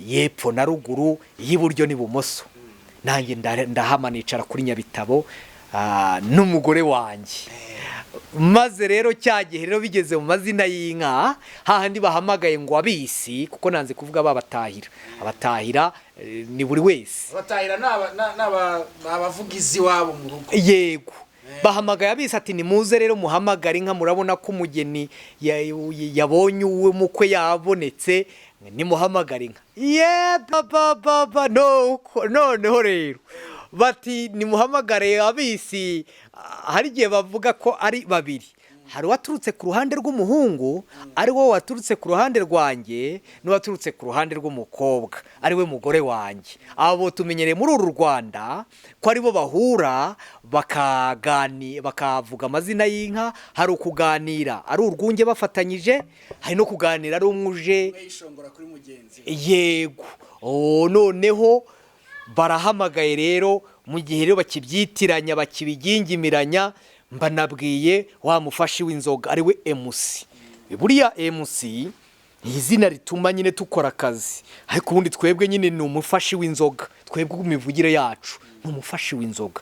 y'epfo na ruguru, y'iburyo n'ibumoso. Nanjye ndahama nicara kuri Nyabitabo n'umugore wanjye. Maze rero cya gihe rero bigeze mu mazina y'inka, hahandi bahamagaye ngo abisi, kuko nanze kuvuga babatahira, abatahira ni buri wese. Abatahira ni abavugizi wabo mu rugo. Yego, bahamagaye abisi ati nimuze rero muhamagare inka, murabona ko umugeni yabonye uwe mukwe yabonetse, nimuhamagare inka. Ye baba baba, noneho rero bati nimuhamagare abisi. Hari igihe bavuga ko ari babiri, hari uwaturutse ku ruhande rw'umuhungu ari wowe waturutse ku ruhande rwanjye, n'uwaturutse ku ruhande rw'umukobwa ari we mugore wanjye. Abo tumenyereye muri uru Rwanda ko aribo bahura bakavuga amazina y'inka. Hari ukuganira ari urwunge bafatanyije, hari no kuganira ari umwe uje yishongora kuri mugenzi we. Yego, noneho barahamagaye rero, mu gihe rero bakibyitiranya bakibigingimiranya, mbanabwiye wa mufashi w'inzoga ari we MC. Buriya MC ni izina rituma nyine tukora akazi, ariko ubundi twebwe nyine ni umufashi w'inzoga, twebwe imivugire yacu ni umufashi w'inzoga.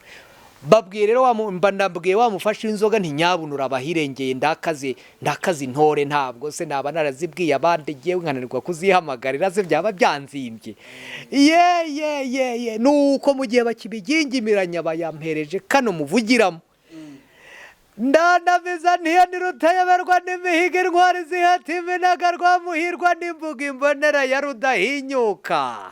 Babwiye rero mba ndabwiye wa mufashe inzoga nti nyabunura abahirengeye, ndakaze ndakaze intore, ntabwo se naba narazibwiye abandi ngewe nkananirwa kuzihamagarira se byaba byanzimbye? Ye ye ye ye! Nuko mu gihe bakibigingimiranya bayampereje kano muvugiramo, ndandamiza ntiyo ntirutayoberwa n'imihigo, intwari zihata iminaga, rwamuhirwa n'imbuga, imbonera ya rudahinyuka.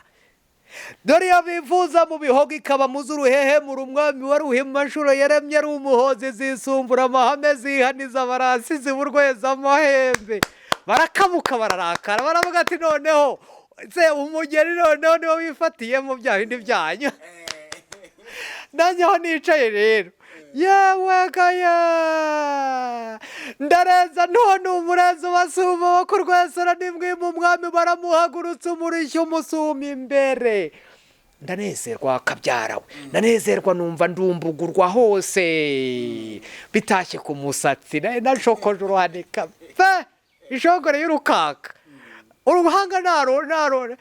Dore iyo bifuza mu bihogo ikaba muzi uruhehe umwami wa ruhimashuro yaremye ari umuhozi, zisumbura amahame, zihaniza abarasi, ziburweza amahembe. Barakabuka, bararakara, baravuga ati: "Noneho se umugeni noneho niwe wifatiyemo bya bindi byanyu?" Nanjye aho nicaye rero, yewe gaya, ndareza none umurenzo basuma wo kurwesera nimwima umwami, baramuhagurutsa umurishyo umusuma imbere. Ndanezerwa kabyara we, ndanezerwa, numva ndumbugurwa hose, bitashye ku musatsi nashokoje uruhanika pe, ishongore y'urukaka, uruhanga naro naro.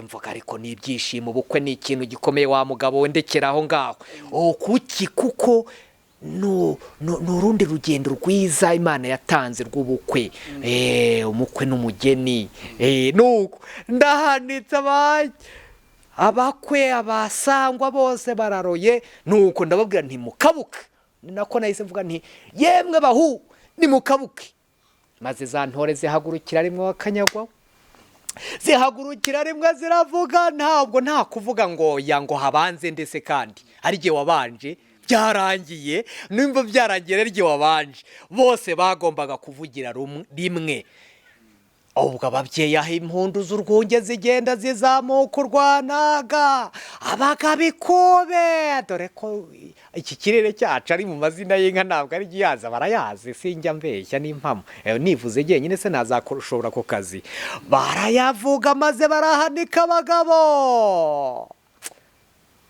Mvuga ariko ni ibyishimo, ubukwe ni ikintu gikomeye wa mugabo we, ndekera aho ngaho. Oh, kuki? Kuko ni urundi rugendo rwiza Imana yatanze rw'ubukwe, umukwe n'umugeni. Nuko ndahanitse abakwe, abasangwa bose bararoye. Nuko ndababwira nti: "Mukabuke." Ni nako nahise mvuga nti: "Yemwe bahu, nimukabuke." Maze za ntore zihagurukira rimwe, wakanyagwa, zihagurukira rimwe ziravuga. Ntabwo nta kuvuga ngo ya ngo habanze, ndetse kandi ari igihe wabanje byarangiye, nimba byarangiye rero igihe wabanje, bose bagombaga kuvugira rimwe. Ubwo ababyeyi aho impundu z'urwunge zigenda zizamuka urwanaga, abagabikobe, dore ko iki kirere cyacu ari mu mazina y'inka, ntabwo ari igihaza, barayazi, sinjya mbeshya n'impamo. Nivuze jyenyine se nazakoshobora ako kazi? Barayavuga maze barahanika abagabo.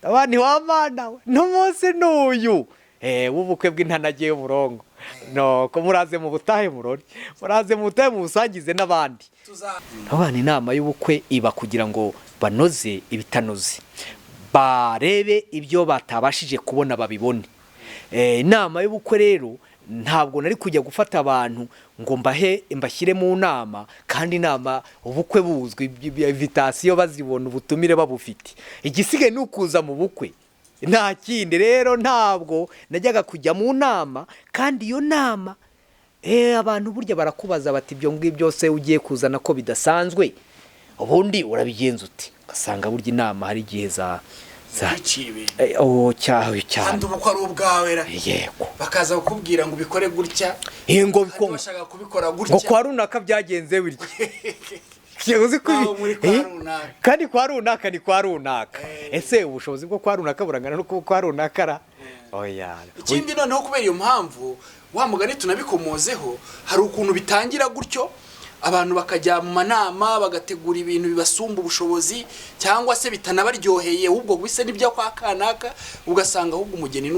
Abandi wa mana we, n'umunsi n'uyu w'ubukwe bw'intanage y'uburongo, nuko muraze mu butahe murore, muraze mu butahe mubusangize n'abandi. Abana, inama y'ubukwe iba kugira ngo banoze ibitanoze, barebe ibyo batabashije kubona babibone. Inama y'ubukwe rero, ntabwo nari kujya gufata abantu ngo mbahe mbashyire mu nama kandi inama ubukwe buzwi, invitation bazibona, ubutumire babufite, igisigaye ni ukuza mu bukwe, nta kindi. Rero ntabwo najyaga kujya mu nama kandi iyo nama abantu burya barakubaza bati: "Ibyo ngibyo byose ugiye kuzana ko bidasanzwe, ubundi urabigenza ute?" Ugasanga burya inama hari igihe za Biciye ibintu. Oh, cyawe cyane. Kandi ubukwe ari ubwawe ra. Yego. Bakaza kukubwira ngo ubikore gutya, ngo kandi bashaka kubikora ngo gutya. Kwa runaka byagenze bitya. Uzi ko Aho muri kwa runaka. Kandi kwa runaka ni kwa runaka. Ese ubushobozi bwo kwa runaka burangana no kwa runaka ra? Oya. Ikindi noneho, kubera iyo mpamvu wa mugani tunabikomozeho, hari ukuntu bitangira gutyo, abantu bakajya mu manama, bagategura ibintu bibasumba ubushobozi cyangwa se bitanabaryoheye, ahubwo bisa n'ibyo kwa kanaka, ugasanga ahubwo umugeni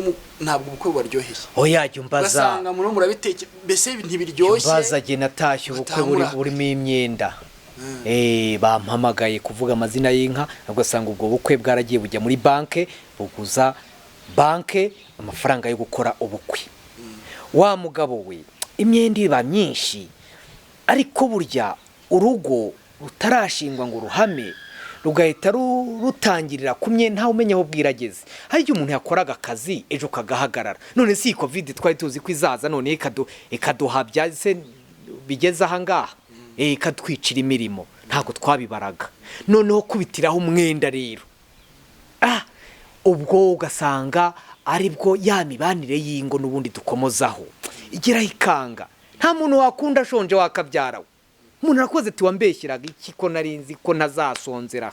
ntabwo ubukwe bubaryoheye. Oya, jya umbaza. Ugasanga muriho murabiteke, mbese ntibiryoshye. Mbaza jye natashye ubukwe buri Batangura. burimo imyenda. Bampamagaye kuvuga amazina y'inka, ugasanga ubwo bukwe bwaragiye bujya muri banke, buguza banke amafaranga yo gukora ubukwe. Wa mugabo we, imyenda iba myinshi, ariko burya urugo rutarashingwa ngo ruhame rugahita rutangirira ku myenda, ntawe umenya aho bwirageze. Hari igihe umuntu yakoraga akazi ejo kagahagarara. None si iyi COVID twari tuzi ko izaza, none ikaduhabya se bigeze aha ngaha, ikatwicira imirimo, ntabwo twabibaraga. Noneho kubitiraho umwenda rero, ubwo ugasanga aribwo ya mibanire y'ingo n'ubundi dukomozaho igeraho ikanga. Nta muntu wakunda ashonje, wakabyara we. Umuntu arakoze ati: "Wambeshyiraga iki ko nari nzi ko ntazasonzera?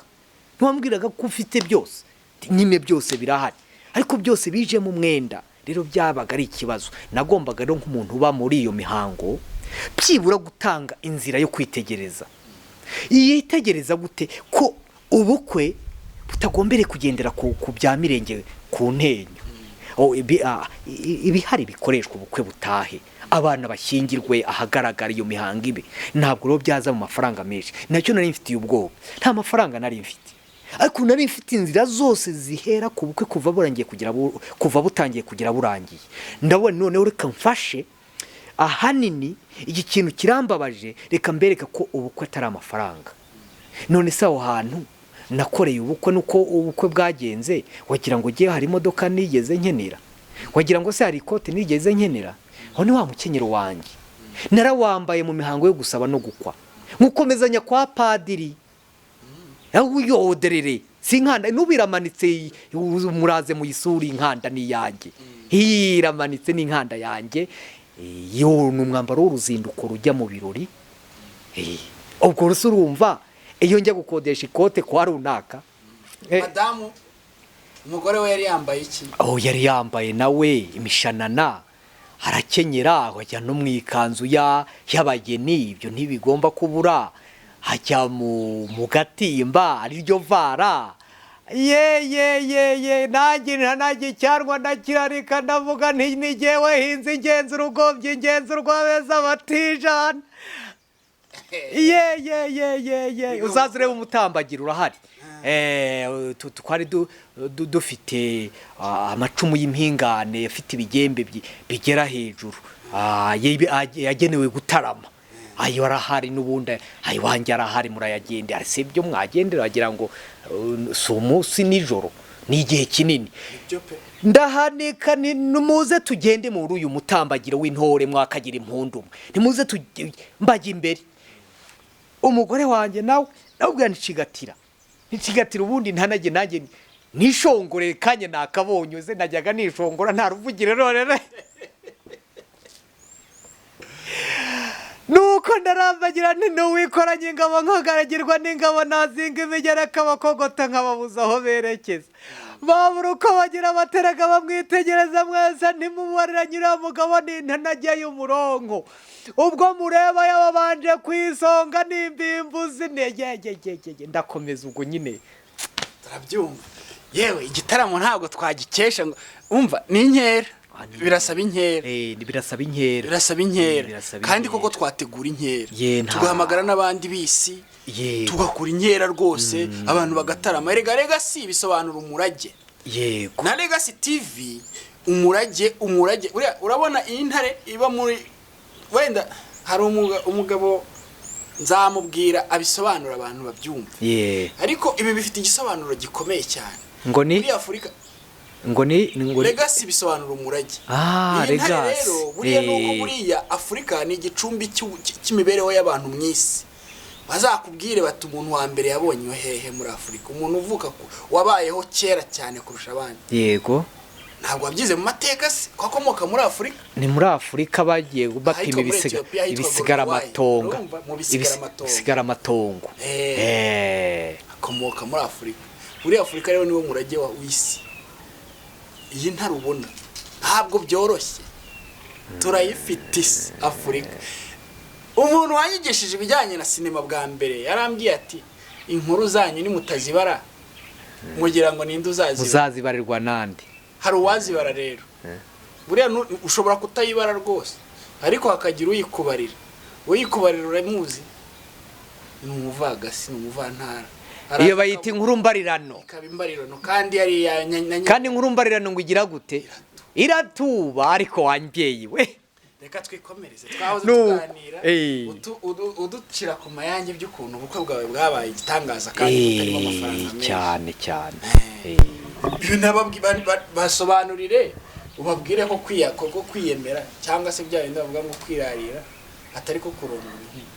Ntiwambwiraga ko ufite byose?" Ati: "Nyine byose birahari, ariko byose bijemo umwenda." Rero byabaga ari ikibazo. Nagombaga rero nk'umuntu uba muri iyo mihango byibura gutanga inzira yo kwitegereza. Yitegereza gute ko ubukwe butagombere kugendera ku bya mirenge ku ntenyo? Oh, ibihari bikoreshwa, ubukwe butahe, abana bashyingirwe ahagaragara, iyo mihango ibe. Ntabwo rero byaza mu mafaranga menshi, nacyo nari mfitiye ubwoba. Nta mafaranga nari mfite. Ariko nari mfite inzira zose zihera ku bukwe kuva burangiye kugera kuva butangiye kugera burangiye. Ndabona noneho reka mfashe ahanini iki kintu kirambabaje, reka mbereka ko ubukwe atari amafaranga. None se aho hantu nakoreye ubukwe nuko ubukwe bwagenze, wagira ngo ugiye hari imodoka nigeze nkenera? Wagira ngo se hari ikote nigeze nkenera? Aho ni wa mukenyero wanjye narawambaye mu mihango yo gusaba no gukwa, nkukomezanya kwa padiri aho uyoderere si inkanda n'ubu iramanitse, muraze muyisure, inkanda ni iyanjye, iramanitse ni inkanda yanjye. Yo ni umwambaro w'uruzinduko rujya mu birori. Ubwo rero urumva iyo njya gukodesha ikote kwa runaka, Madamu, umugore we yari yambaye iki? Aho yari yambaye nawe imishanana, arakenyera, ajya no mu ikanzu y'abageni, ibyo ntibigomba kubura, ajya mu gatimba ariryo vara. Ye ye ye ye, nanjye nanjye icyanwa ndakirarika, ndavuga nti ni jyewe hinze ingenzi urugombye ingenzi urw'abeza batijana. Ye ye ye ye ye, uzaze urebe umutambagiro urahari. Twari dufite amacumu y'impingane afite ibigembe bigera hejuru, yagenewe gutarama. Ayo arahari n'ubundi, ayo wanjye arahari, murayagendera. Si ibyo mwagendera wagira ngo si umunsi nijoro, ni igihe kinini. Nibyo pe. Ndahanika ni nimuze tugende muri uyu mutambagiro w'intore, mwakagira impundu mwe, nimuze mbajya imbere. Umugore wanjye nawe nawubwira nicigatira nicigatira, ubundi ntanajye nanjye nishongore kanya nakabonye uze najyaga nishongora nta ruvugiro. None nuko ndarambagira nti nuwikoranye ingabo nkagaragirwa n'ingabo, nazinga imigereka abakogota nkababuza aho berekeza, babura uko bagira bateraga bamwitegereza. Mwese ntimubarira nyiramugabo n'intanage y'umurongo, ubwo mureba yababanje ku isonga n'imbimbuzi negegegege. Ndakomeza ubwo nyine. Turabyumva. Yewe, igitaramo ntabwo twagikesha ngo umva ni inkera, birasaba inkera. Birasaba inkera. Birasaba inkera. Birasaba Kandi inkera. koko twategura inkera, Ye, tugahamagara n'abandi bisi, tugakora inkera rwose, abantu bagatarama. Erega Legacy bisobanura umurage. Na Legacy TV, umurage, umurage. Uriya urabona iyi ntare iba muri, wenda hari umugabo nzamubwira abisobanura abantu babyumva, ariko ibi bifite igisobanuro gikomeye cyane Ngo ni muri Afurika. Ngo ni ngo ni Legacy bisobanura umurage. Iyi ntare Legacy. rero buriya nuko buriya Afurika ni igicumbi cy'imibereho y'abantu mu isi. Bazakubwire bati umuntu wa mbere yabonye hehe muri Afurika, umuntu uvuka wabayeho kera cyane kurusha abandi? Ntabwo wabyize mu mateka se ko akomoka muri Afurika? Ni muri Afurika bagiye bapima Ahitwa muri Ethiopia, ahitwa ibisigaramatongo. Goruwayi. Urumva? Mu bisigaramatongo. Ibisigaramatongo. Akomoka muri Afurika. Muri Afurika rero niwo murage w'isi. Iyi ntare ubona ntabwo byoroshye, turayifite isi Afurika. Umuntu wanyigishije ibijyanye na sinema bwa mbere yarambwiye ati inkuru zanyu nimutazibara mugira ngo ninde uzazibara? Uzazibarirwa nande? Hari uwazibara rero. Buriya ushobora kutayibara rwose, ariko hakagira uyikubarira. Uyikubarira uramuzi, ni umuvagasi, ni umuvantara. Iyo bayita inkuru mbarirano. Ikaba imbarirano kandi yari iya Kandi inkuru mbarirano ngo igira gute? Iratuba. Ariko wambyeyi we. Reka twikomereze, twahoze tuganira, uducira ku mayange by'ukuntu ubukwe bwawe bwabaye igitangaza kandi butarimo amafaranga menshi. Cyane cyane. Ibyo basobanurire, ubabwire ko ko kwiyemera cyangwa se bya bindi bavuga ngo kwirarira atari ko kurongora inkumi.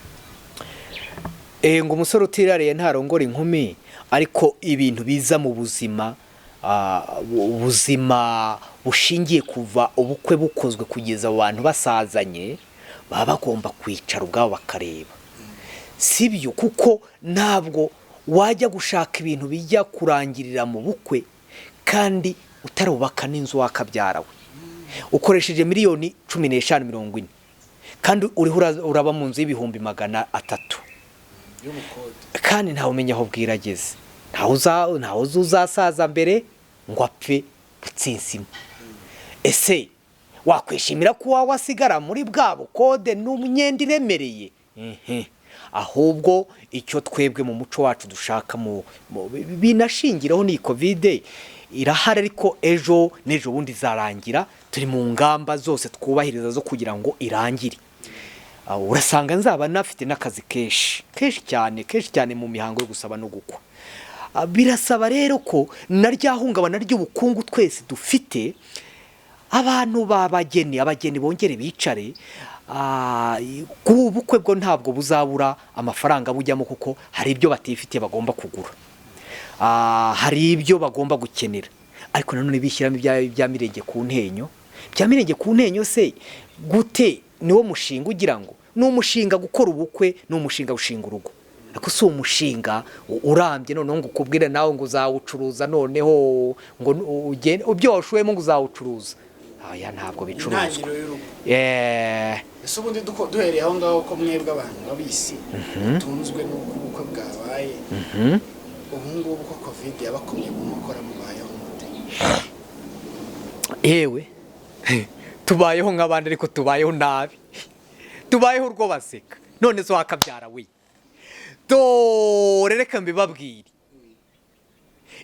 Ngo umusore utirariye ntarongora inkumi. Ariko ibintu biza mu buzima, ubuzima bushingiye kuva ubukwe bukozwe kugeza abo bantu basazanye, baba bagomba kwicara ubwabo bakareba, sibyo? Kuko ntabwo wajya gushaka ibintu bijya kurangirira mu bukwe kandi utarubaka n'inzu wakabyara we, ukoresheje miliyoni 15, 40, kandi uriho uraba mu nzu y'ibihumbi 300 y'ubukode. Kandi ntawe umenya aho bwirageze, ntawe uzi uzasaza mbere ngo apfe butsinsima. Ese wakwishimira ko wawe asigara muri bwa bukode n'umwenda iremereye? Ahubwo icyo twebwe mu muco wacu dushaka binashingiraho ni COVID irahari, ariko ejo n'ejo bundi izarangira. Turi mu ngamba zose twubahiriza zo kugira ngo irangire. Urasanga nzaba nafite n'akazi kenshi kenshi cyane, kenshi cyane mu mihango yo gusaba no gukwa. Birasaba rero ko na rya hungabana ry'ubukungu twese dufite, abantu babageni, abageni bongere bicare. Ubukwe bwo ntabwo buzabura amafaranga bujyamo, kuko hari ibyo batifitiye bagomba kugura, hari ibyo bagomba gukenera. Ariko nanone bishyiramo ibya mirenge ku ntenyo, bya mirenge ku ntenyo se gute? Niwo mushinga ugira ngo ni umushinga gukora ubukwe, ni umushinga gushinga urugo, ariko si umushinga urambye. Noneho ngo ukubwire nawe ngo uzawucuruza, noneho ngo ugende ibyo washoyemo ngo uzawucuruza, aya ntabwo bicuruzwa. Intangiriro y'urugo. Ese ubundi duhereye aho ngaho, ko mwebwe abantu babisi dutunzwe n'uko ubukwe bwabaye, ubu ngubu ko COVID yabakomye mu nkokora, mubayeho mute? Yewe, tubayeho nk'abandi, ariko tubayeho nabi, tubayeho urwo baseka. None se wakabyara we, dore reka mbibabwire,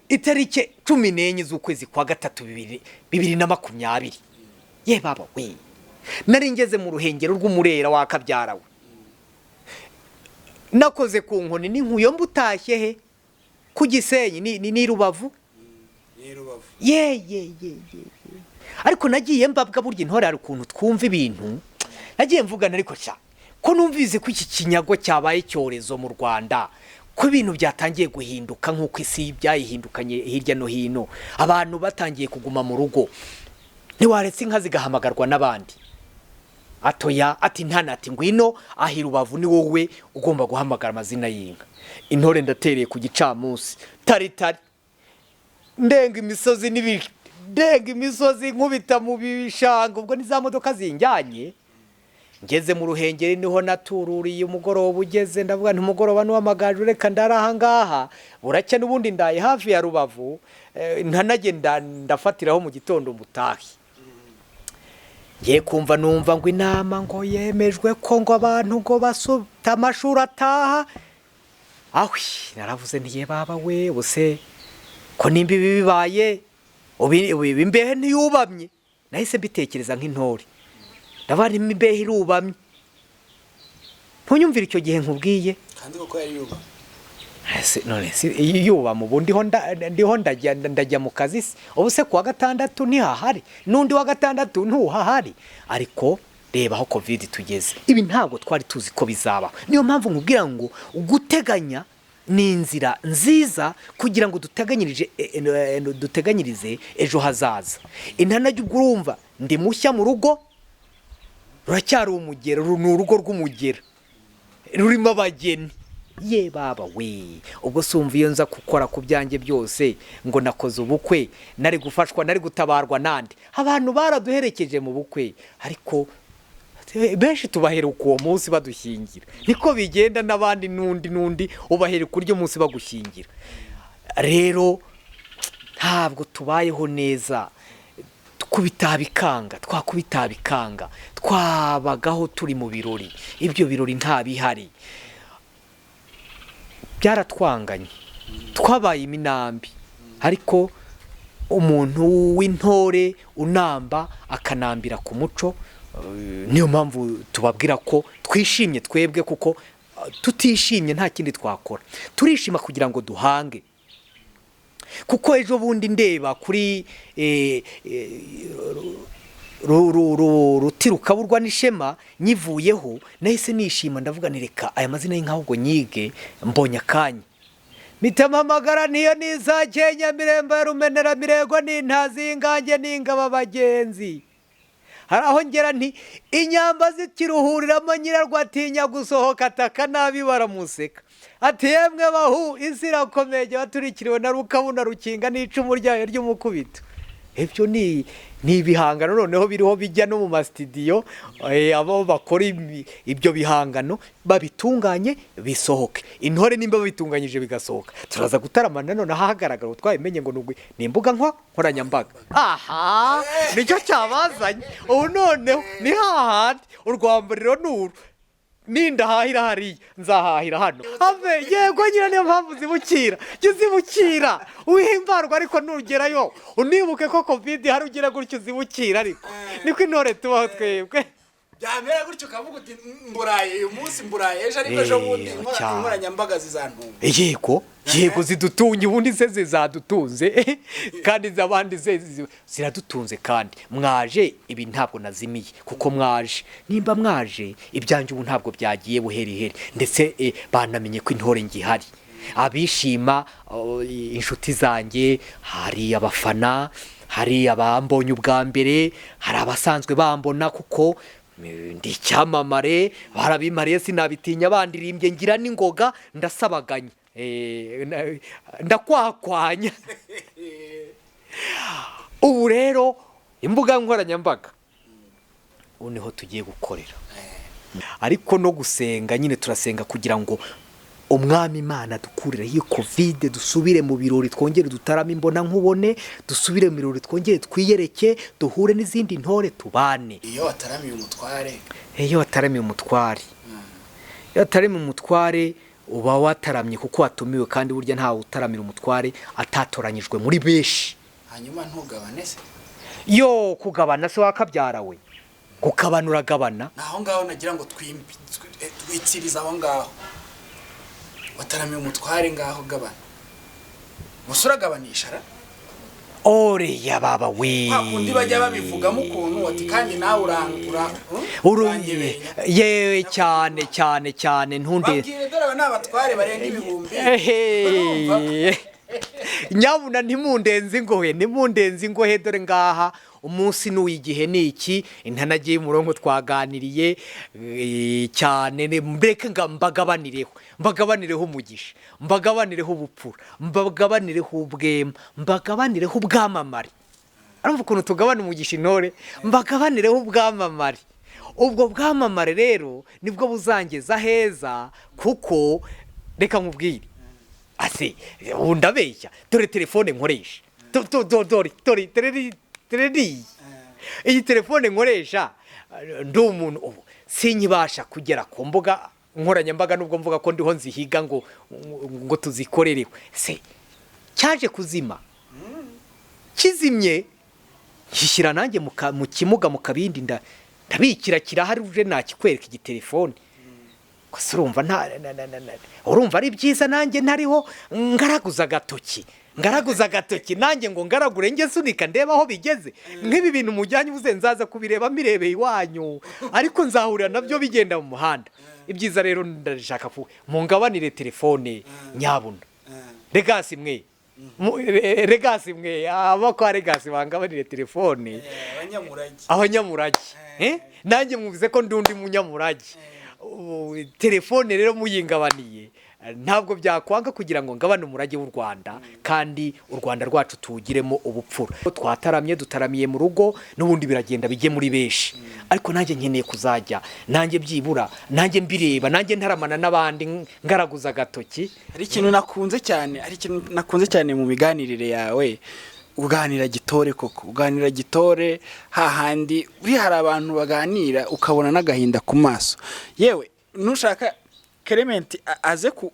itariki 14 z'ukwezi kwa gatatu 2020, ye baba we, nari ngeze mu Ruhengero rw'Umurera, wakabyara we, nakoze ku nkoni n'inkuyo. Mbutashye he? Ku Gisenyi, ni Rubavu. Ni Rubavu. Ye ye ye ye ye. Ariko nagiye mbabwa, burya intore hari ukuntu twumva ibintu. Nagiye mvugana, ariko sha, ko numvise ko iki kinyago cyabaye icyorezo mu Rwanda, ko ibintu byatangiye guhinduka nk'uko isi byayihindukanye hirya no hino, abantu batangiye kuguma mu rugo, ntiwaretse inka zigahamagarwa n'abandi? Atoya, ati ntana, ati ngwino aho i Rubavu, ni wowe ugomba guhamagara amazina y'inka. Intore ndatereye ku gicamunsi, tari tari ndenga imisozi ndenga imisozi, nkubita mu bishanga. Ubwo ni za modoka zinjyanye. Ngeze mu Ruhengeri niho natururiye. Umugoroba ugeze, ndavuga nti umugoroba n'uwamagaju, reka ndara aha ngaha, buracya n'ubundi ndaye hafi ya Rubavu, ntanagenda, ndafatiraho mu gitondo mutahe. Ngiye kumva numva ngo inama ngo yemejwe ko ngo abantu ngo basuta amashuri ataha. Ahwi, naravuze nti ye baba we, ubuse ko nimba ibi bibaye, ubu imbehe ntiyubamye? Nahise mbitekereza nk'intore, ndavuga nti imbehe irubamye. Ntunyumvire icyo gihe nkubwiye. Kandi koko yari yuba. Ese none si yubama? Ubu ndiho ndiho ndajya mu kazi se? Ubu se kuwa gatandatu ntihahari, n'undi wa gatandatu ntuhahari? Ariko reba aho COVID tugeze. Ibi ntabwo twari tuzi ko bizaba. Niyo mpamvu nkubwira ngo guteganya ni inzira nziza kugira ngo duteganyirije duteganyirize ejo hazaza. Intanajya, ubwo urumva ndi mushya mu rugo, ruracyari umugero, ni urugo rw'umugera rurimo abageni. Ye baba we, ubwo sumva iyo nza gukora ku byanjye byose ngo nakoze ubukwe, nari gufashwa, nari gutabarwa nande? Abantu baraduherekeje mu bukwe, ariko benshi tubaheruka uwo munsi badushyingira. Niko bigenda n'abandi, n'undi n'undi ubaheruka uryo munsi bagushyingira. Rero ntabwo tubayeho neza. Kubita bikanga, twakubita bikanga. Twabagaho turi mu birori, ibyo birori nta bihari, byaratwanganye, twabaye iminambi. Ariko umuntu w'intore unamba akanambira ku muco, niyo mpamvu tubabwira ko twishimye twebwe, kuko tutishimye nta kindi twakora. Turishima kugira ngo duhange, kuko ejo bundi ndeba kuri ruti rukaburwa n'ishema nyivuyeho, nahise nishima, ndavuga nti reka aya mazina y'inka ahubwo nyige, mbonye akanya. Mpita niyo nizakenya mirembo ya rumenera mirego n'intazingange n'ingabo abagenzi. Hari aho ngera nti inyamba zikiruhuriramo, nyirarwo atinya gusohoka, ataka nabi baramuseka, ati yemwe bahu, isi irakomeye, baturikiriwe na rukabuna rukinga n'icumu ryayo ry'umukubito. Ibyo ni ibihangano noneho biriho bijya no mu masitidiyo, abo bakora ibyo bihangano babitunganye bisohoke. Intore nimba babitunganyije bigasohoka, turaza gutaramana noneho ahagaragara. Ubu twabimenye ngo ni imbuga nkoranyambaga, aha nicyo cyabazanye. Ubu noneho ni hahandi urwambariro ni uru. Nindahahira hariya, nzahahira hano. Ave yego nyine, niyo mpamvu zibukira. Jya uzibukira uhimbarwa, ariko nugerayo unibuke ko COVID hari ugira gutyo uzibukira, ariko niko intore tubaho twebwe. Byamera gutyo ukavuga uti: "Mburaye uyu munsi, mburaye ejo, ariko ejo bundi Cyane. inkoranyambaga zizantunga." Yego, zidutunge. Ubundi se zizadutunze? Kandi iz'abandi ze ziradutunze. Kandi mwaje, ibi ntabwo nazimiye kuko mwaje. Nimba mwaje, ibyanjye ubu ntabwo byagiye buheriheri. Ndetse banamenye ko intore ngihari, abishima, oh, inshuti zanjye, hari abafana, hari abambonye ubwa mbere, hari abasanzwe bambona, kuko ndi icyamamare, barabimariye, sinabitinya. Bandirimbye ngira n'ingoga, ndasabaganya, ndakwakwanya. Ubu rero imbuga nkoranyambaga ubu niho tugiye gukorera, ariko no gusenga nyine turasenga kugira ngo Umwami Imana dukurireho iyi COVID, dusubire mu birori, twongere dutarame imbona nkubone, dusubire mu birori, twongere twiyereke, duhure n'izindi ntore, tubane. Iyo wataramiye umutware? Iyo wataramiye umutware, iyo wataramiye umutware uba wataramye kuko watumiwe, kandi burya ntawe utaramira umutware atatoranyijwe muri benshi. Hanyuma ntugabane se? Yo kugabana se wakabyara we? Kugabana uragabana. Ni aho ngaho nagira ngo twitsirize aho ngaho. Wataramiye umutware, ngaho gabana. Gusa uragabanisha ra? Oreya baba we! Kwa kundi bajya babivugamo ukuntu ati: "Kandi nawe Urunye uranyebeye." Yewe, cyane cyane cyane, ntunde. Babwire, dore aba ni abatware barenga ibihumbi. Ehe. Nyabuna ntimundenze ingohe, ntimundenze ingohe. Dore ngaha umunsi n'uw'igihe ni iki, intanagiye y'umurongo twaganiriye cyane. Mbeke nga mbagabanireho, mbagabanireho umugisha, mbagabanireho ubupfura, mbagabanireho ubwema, mbagabanireho ubwamamare. Arumva ukuntu tugabana umugisha intore? Mbagabanireho ubwamamare. Ubwo bwamamare rero nibwo buzangeza heza, kuko reka nkubwire, ase ubu ndabeshya? Dore telefone nkoresha. Dore dore dore dore iyi, iyi telefone nkoresha. Ndi umuntu ubu sinkibasha kugera ku mbuga nkoranyambaga, nubwo mvuga ko ndiho nzihiga ngo tuzikorereho. Se cyaje kuzima, kizimye nshyira nanjye mu kimuga, mu kabindi, ndabikira kirahari. Uje nakikwereka igitelefone. Gusa urumva nta urumva ari byiza nanjye ntariho ngaraguza agatoki, ngaraguza agatoki nanjye ngo ngaragure, njye sunika ndebe aho bigeze. Nk'ibi bintu mujyanye ubuze, nzaza kubireba mirebeye iwanyu, ariko nzahurira nabyo bigenda mu muhanda. Ibyiza rero ndashaka ku mungabanire telefone nyabuna. Regasi mwe, Regasi mwe, abo kwa Regasi bangabanire telefone. Abanyamurage. Abanyamurage. Eh? Nanjye mwumvise ko ndi undi munyamurage. Ubu, telefone rero muyingabaniye ntabwo byakwanga kugira ngo ngabane umurage w'u Rwanda, kandi u Rwanda rwacu tuwugiremo ubupfura. Twataramye, dutaramiye mu rugo, n'ubundi biragenda bijye muri benshi, ariko nanjye nkeneye kuzajya nanjye byibura nanjye mbireba, nanjye ntaramana n'abandi ngaraguza agatoki. Hari ikintu nakunze cyane, hari ikintu nakunze cyane mu miganirire yawe. Uganira gitore koko, uganira gitore hahandi uri. Hari abantu baganira ukabona n'agahinda ku maso. Yewe, nushaka Clement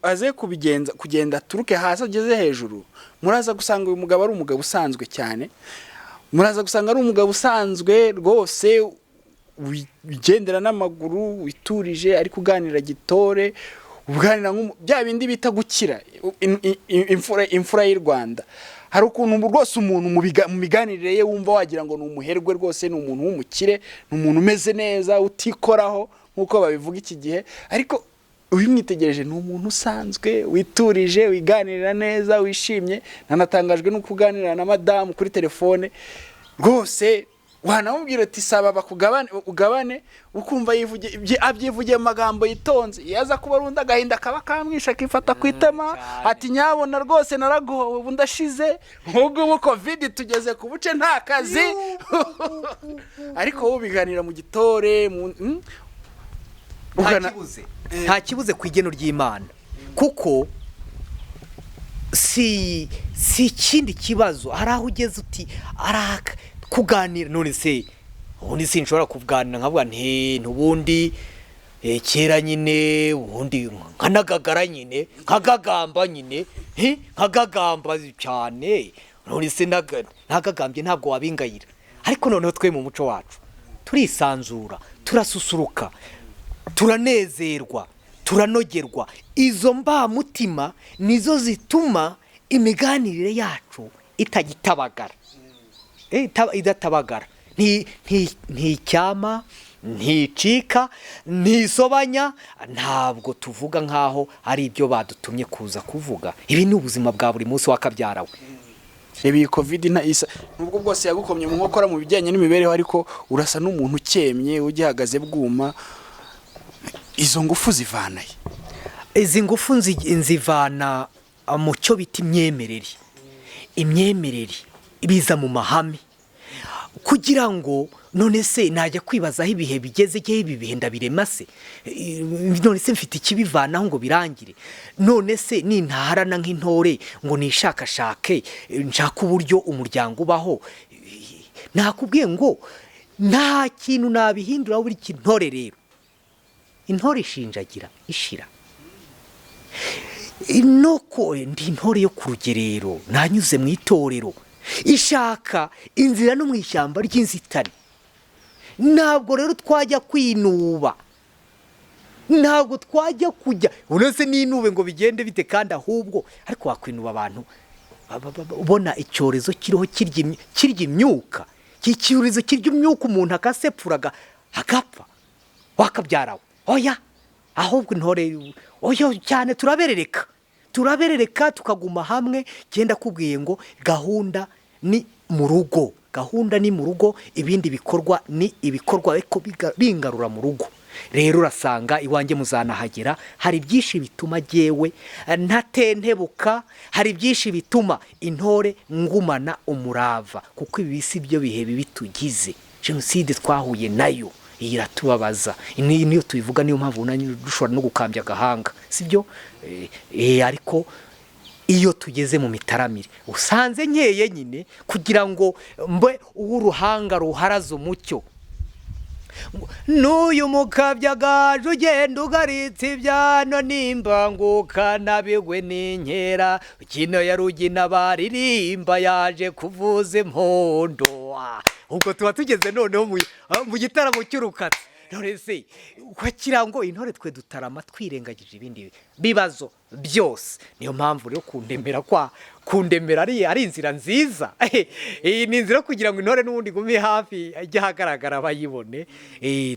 aze kubigenza kugenda aturuke hasi ageze hejuru, muraza gusanga uyu mugabo ari umugabo usanzwe cyane. Muraza gusanga ari umugabo usanzwe rwose, wigendera n'amaguru, witurije, ariko uganira gitore, uganira bya bindi bita gukira. Imfura y'u Rwanda. Hari ukuntu rwose umuntu mu miganirire ye wumva wagira ngo ni umuherwe rwose, ni umuntu w'umukire, ni umuntu umeze neza, utikoraho nk'uko babivuga iki gihe, ariko ubimwitegereje ni umuntu usanzwe, witurije, wiganirira neza, wishimye. Nanatangajwe no kuganira na madamu kuri telefone rwose, wanamubwira ati: "Saba bakugabane ugabane," ukumva abyivugiye mu magambo yitonze. Iyo aza kuba ari undi, agahinda kaba kamwishe, akifata ku itama. Cyane. Ati: "Nyabona rwose naragowe, ubu ndashize, nk'ubwo ubu COVID tugeze ku buce, nta kazi." Ariko wowe ubiganira mu gitore mu Nta kibuze, nta kibuze ku igeno ry'Imana, kuko si ikindi kibazo. Hari aho ugeze uti araka kuganira. None se ubundi sinshobora kuganira nkavuga nti ntubundi Kera nyine ubundi nkanagagara nyine, nkagagamba nyine, nkagagamba cyane. None se ntagagambye ntabwo wabingayira. Ariko noneho twe mu muco wacu turisanzura, turasusuruka, turanezerwa, turanogerwa. Izo mbamutima nizo zituma imiganirire yacu itagitabagara, idatabagara, nticyama, nticika, ntisobanya. Ntabwo tuvuga nkaho ari ibyo badutumye kuza kuvuga. Ibi ni ubuzima bwa buri munsi wakabyarawe. Reba iyi Covid nta isa, nubwo bwose yagukomye mu nkokora mu bijyanye n'imibereho, ariko urasa n'umuntu ukemye, ugihagaze bwuma. Izo ngufu zivanaye? Izi ngufu nzivana mu cyo bita imyemerere. Imyemerere biza mu mahame, kugira ngo none se najya kwibaza aho ibihe bigeze, igihe ibi bihe ndabirema se? None se mfite ikibivanaho ngo birangire? None se nintaharana nk'intore ngo nishakashake, nshake uburyo umuryango ubaho? Nakubwiye ngo nta kintu nabihindura buri intore. Rero intore ishinjagira ishira. Nuko ndi intore yo ku rugerero, nanyuze mu itorero, ishaka inzira no mu ishyamba ry'inzitane. Ntabwo rero twajya kwinuba, ntabwo twajya kujya uretse n'inube ngo bigende bite. Kandi ahubwo ariko wakwinuba abantu ubona icyorezo kiriho kirya imyuka, iki cyorezo kirya imyuka, umuntu akasepfura agapfa, wakabyarawe. Oya, ahubwo intore oya cyane, turaberereka, turaberereka, tukaguma hamwe. Genda kubwiye ngo gahunda ni mu rugo, gahunda ni mu rugo, ibindi bikorwa ni ibikorwa ariko bingarura mu rugo. Rero urasanga iwanjye muzanahagera, hari byinshi bituma jyewe ntatentebuka, hari byinshi bituma intore ngumana umurava, kuko ibi si byo bihe bibi tugize. Jenoside twahuye nayo, iyi iratubabaza, niyo tubivuga, niyo mpamvu dushobora no gukambya agahanga, sibyo? Ariko iyo tugeze mu mitaramire usanze nkeye nyine, kugira ngo mbe uw'uruhanga ruharaze umucyo. N'uyu mukabyagaje ugenda ugaritse ibyano n'imbanguka nabigwe n'inkera kino ya rugina baririmba yaje kuvuza impundu. Ubwo tuba tugeze noneho mu gitaramo cy'urukatsi. None se kugira ngo intore twe dutarama twirengagije ibindi bibazo byose. Niyo mpamvu rero kundemera kwa kundemera ari inzira nziza. Iyi ni inzira kugira ngo intore n'ubundi igume hafi, ijye ahagaragara bayibone.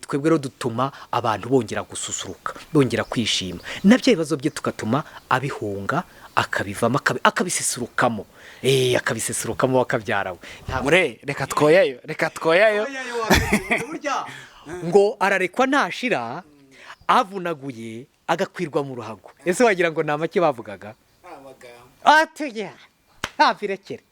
Twebwe rero dutuma abantu bongera gususuruka, bongera kwishima, nabyo ibibazo bye tugatuma abihunga, akabivamo, akabisesurukamo, akabisesurukamo wakabyarawe. Mure, reka twoyayo, reka twoyayo. Burya ngo ararekwa ntashira, avunaguye agakwirwa mu ruhago. Ese wagira ngo ni amake bavugaga? Atuya ntavirekere,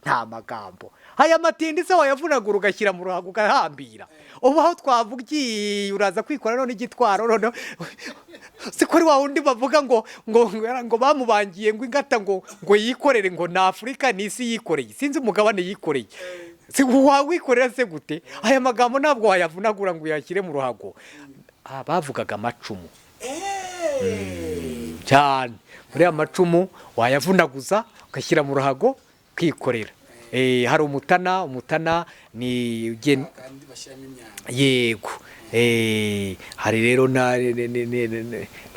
nta magambo aya matindi se wayavunagura ugashyira mu ruhago ugahambira? Ubu aho twavugiye uraza kwikora none igitwaro. None si kuri wa wundi bavuga ngo bamubangiye ngo ingata ngo yikorere, ngo ni Afurika, ni isi yikoreye, sinzi umugabane yikoreye. Si wawikorera se gute? Aya magambo ntabwo wayavunagura ngo uyashyire mu ruhago. Bavugaga amacumu cyane. Muri aya macumu wayavunaguza ugashyira mu ruhago ukikorera. Hari umutana, umutana ni yego. Hari rero na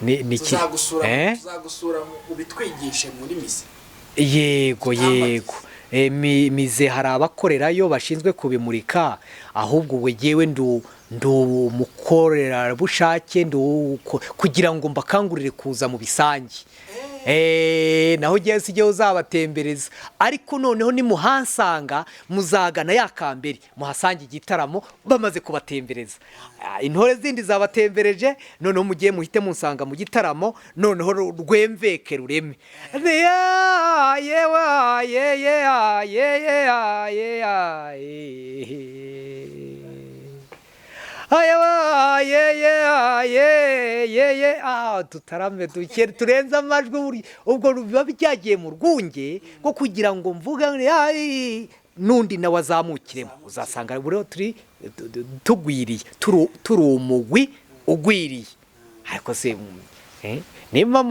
ni Tuzagusura ubitwigishe muri mise. Yego, yego. Mize hari abakorerayo bashinzwe kubimurika. Ahubwo ubwo jyewe ndi umukorerabushake, kugira ngo mbakangurire kuza mu bisange. Naho jyewe si jyewe uzabatembereza, ariko noneho nimuhansanga muzagana ya kambere muhasange igitaramo bamaze kubatembereza. Intore zindi zabatembereje, noneho mugiye muhite munsanga mu gitaramo, noneho rwemveke rureme. Yewe ye ye ye ye ye ye ye ye, dutarame duke turenze amajwi. Ubwo biba byagiye mu rwunge rwo kugira ngo mvuge n'undi nawe azamukiremo. Uzasanga buriho turi tugwiriye, turi umugwi. Ugwiriye. Ariko se nimba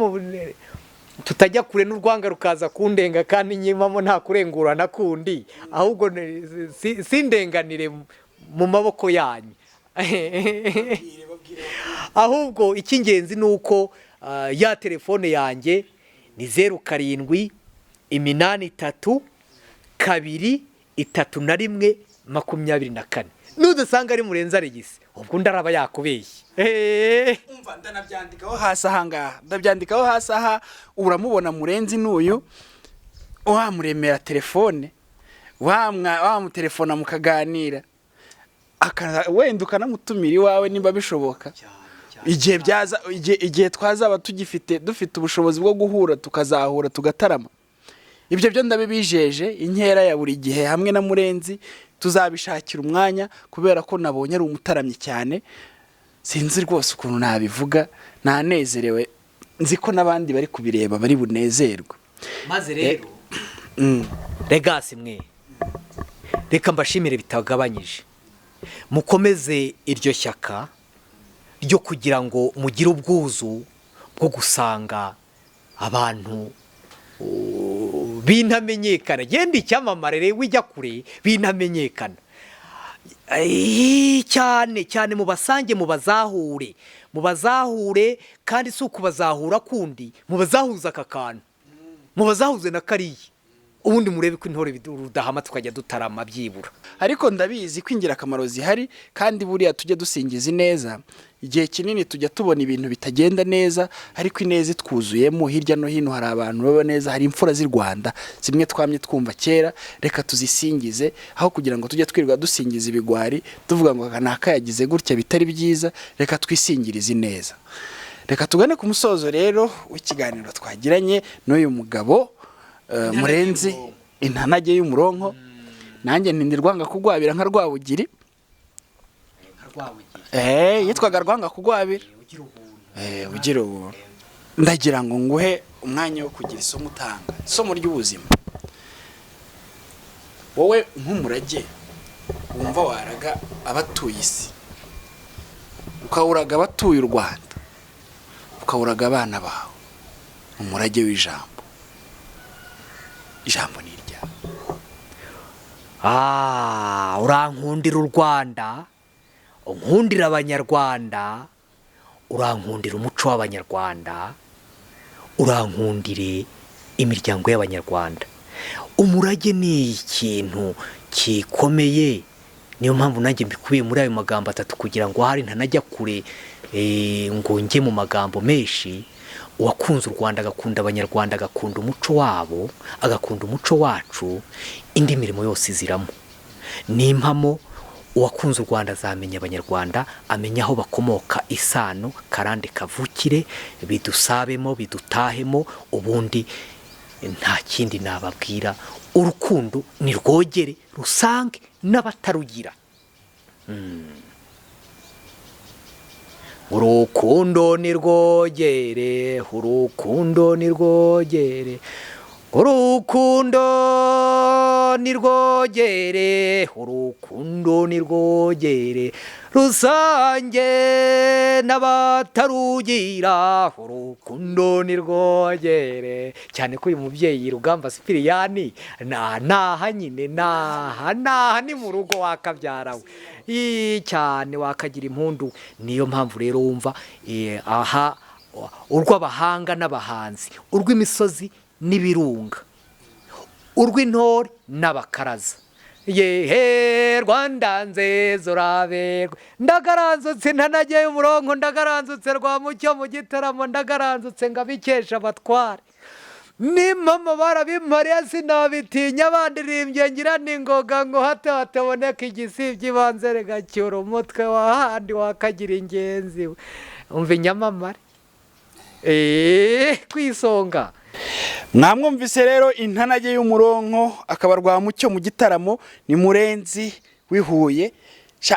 tutajya kure n'urwanga rukaza kundenga, kandi nyimamo nta kurengurana kundi, ahubwo sindenganire mu maboko yanyu. Ahubwo icy'ingenzi ni uko ya telefone yanjye ni 0783 2 31 24. Nudasanga ari Murenzi Alegisi, ubwo undi araba yakubeshye. Umva, ndanabyandikaho hasi aha ngaha, ndabyandikaho hasi aha. Uramubona Murenzi n'uyu, wamuremera telefone, wamutelefona mukaganira, wenda ukanamutumira iwawe niba bishoboka, igihe byaza, igihe twazaba tugifite, dufite ubushobozi bwo guhura, tukazahura tugatarama. Ibyo byo ndabibijeje, inkera ya buri gihe hamwe na Murenzi tuzabishakira umwanya, kubera ko nabonye ari umutaramyi cyane. Sinzi rwose ukuntu nabivuga, nanezerewe, nzi ko n'abandi bari kubireba bari bunezerwe. Maze rero Regasi mwe, reka mbashimire bitagabanyije. Mukomeze iryo shyaka ryo kugira ngo mugire ubwuzu bwo gusanga abantu bintamenyekana. Genda icyamamare rero, wijya kure, bintamenyekana cyane cyane, mubasange, mubazahure, mubazahure. Kandi si ukubazahura kundi, mubazahuza aka kantu, mubazahuze na kariya, ubundi murebe ko intore rudahama, tukajya dutarama byibura. Ariko ndabizi ko ingirakamaro zihari, kandi buriya tujya dusingiza ineza. Igihe kinini tujya tubona ibintu bitagenda neza, ariko ineza itwuzuyemo. Hirya no hino hari abantu baba neza, hari imfura z'i Rwanda zimwe twamye twumva kera. Reka tuzisingize aho kugira ngo tujye twirirwa dusingiza ibigwari, tuvuga ngo aka nakayagize gutya bitari byiza. Reka twisingirize ineza. Reka tugane ku musozo rero w'ikiganiro twagiranye n'uyu mugabo Murenzi intanage y'umuronko. Nanjye ntindi Rwanga kugwabira nka Rwabugiri. Yitwaga Rwanga kugwabira, ugira ubuntu. Ndagira ngo nguhe umwanya wo kugira isomo utanga, isomo ry'ubuzima, wowe nk'umurage wumva waraga abatuye isi, ukawuraga abatuye u Rwanda, ukawuraga abana bawe, umurage w'ijambo. Ijambo ni iryawe. Urankundira u Rwanda, unkundira Abanyarwanda, urankundira umuco w'Abanyarwanda, urankundire imiryango y'Abanyarwanda. Umurage ni ikintu gikomeye, niyo mpamvu nanjye mbikubiye muri ayo magambo atatu, kugira ngo ahari ntanajya kure ngo njye mu magambo menshi. Uwakunze u Rwanda, agakunda Abanyarwanda, agakunda umuco wabo, agakunda umuco wacu, indi mirimo yose iziramo. Ni impamo, uwakunze u Rwanda azamenya Abanyarwanda, amenya aho bakomoka, isano karande kavukire, bidusabemo, bidutahemo. Ubundi nta kindi nababwira, urukundo ni rwogere rusange n'abatarugira. Urukundo ni rwogere, urukundo ni rwogere, urukundo ni rwogere, urukundo ni rwogere rusange n'abatarugira, urukundo ni rwogere. Cyane ko uyu mubyeyi Rugamba Sipiriyani naha nyine, naha naha ni mu rugo wakabyara we. Cyane wakagira impundu. Niyo mpamvu rero wumva aha urw'abahanga n'abahanzi, urw'imisozi n'ibirunga, urw'intore n'abakaraza. Yehe Rwanda nziza uraberwa, ndagaranzutse ntanageye umurongo, ndagaranzutse rwa mucyo mu gitaramo, ndagaranzutse ngabikesha abatware. Nimama barabimpariye sinabitinya, bandirimbye ngira n'ingoga ngo hato hataboneka igisibye ibanze regacyura umutwe wahandi wakagira ingenzi. Umva inyamamare kwisonga. Mwamwumvise rero intanage y'umuronko, akaba Rwamucyo mu gitaramo, ni Murenzi w'i Huye.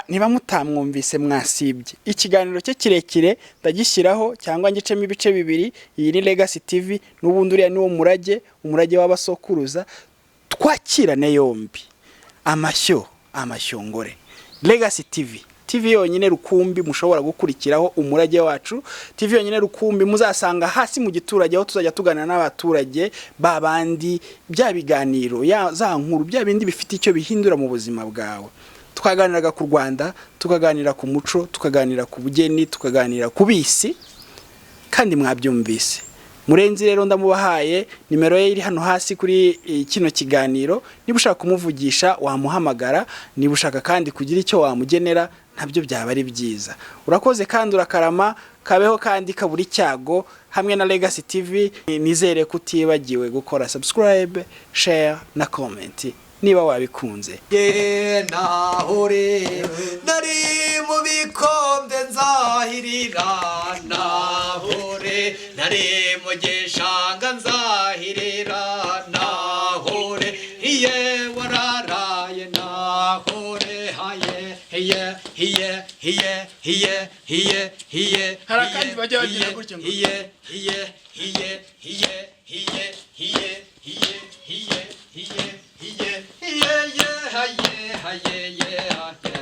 Niba mutamwumvise mwasibye. Ikiganiro cye kirekire ndagishyiraho cyangwa ngicemo ibice bibiri. Iyi ni Legacy TV, n'ubundi uriya niwo murage, umurage w'abasokuruza. Twakirane yombi amashyo, amashyongore. Legacy TV. TV yonyine rukumbi mushobora gukurikiraho umurage wacu, TV yonyine rukumbi muzasanga hasi mu giturage, aho tuzajya tuganira n'abaturage babandi, bya biganiro ya za nkuru, bya bindi bifite icyo bihindura mu buzima bwawe. Twaganiraga ku Rwanda, tukaganira ku muco, tukaganira ku bugeni, tukaganira ku bisi, kandi mwabyumvise. Murenzi rero ndamubahaye, nimero ye iri hano hasi kuri kino kiganiro. Niba ushaka kumuvugisha wamuhamagara, niba ushaka kandi kugira icyo wamugenera nabyo byaba ari byiza. Urakoze kandi urakarama, kabeho kandi kabura icyago hamwe na Legacy TV. Nizere ko utibagiwe gukora subscribe, share na comment niba wabikunze. Nahore nari mu bikombe nzahirira, nahore nari mu gishanga nzahirira, nahore iye wararaye, nahore haye hiye hiye hiye hiye hiye hiye. Hari akandi bajya bagira gutya ngo- Hiye hiye hiye hiye hiye hiye hiye hiye hiye hiye hiye ye haye haye ye haye.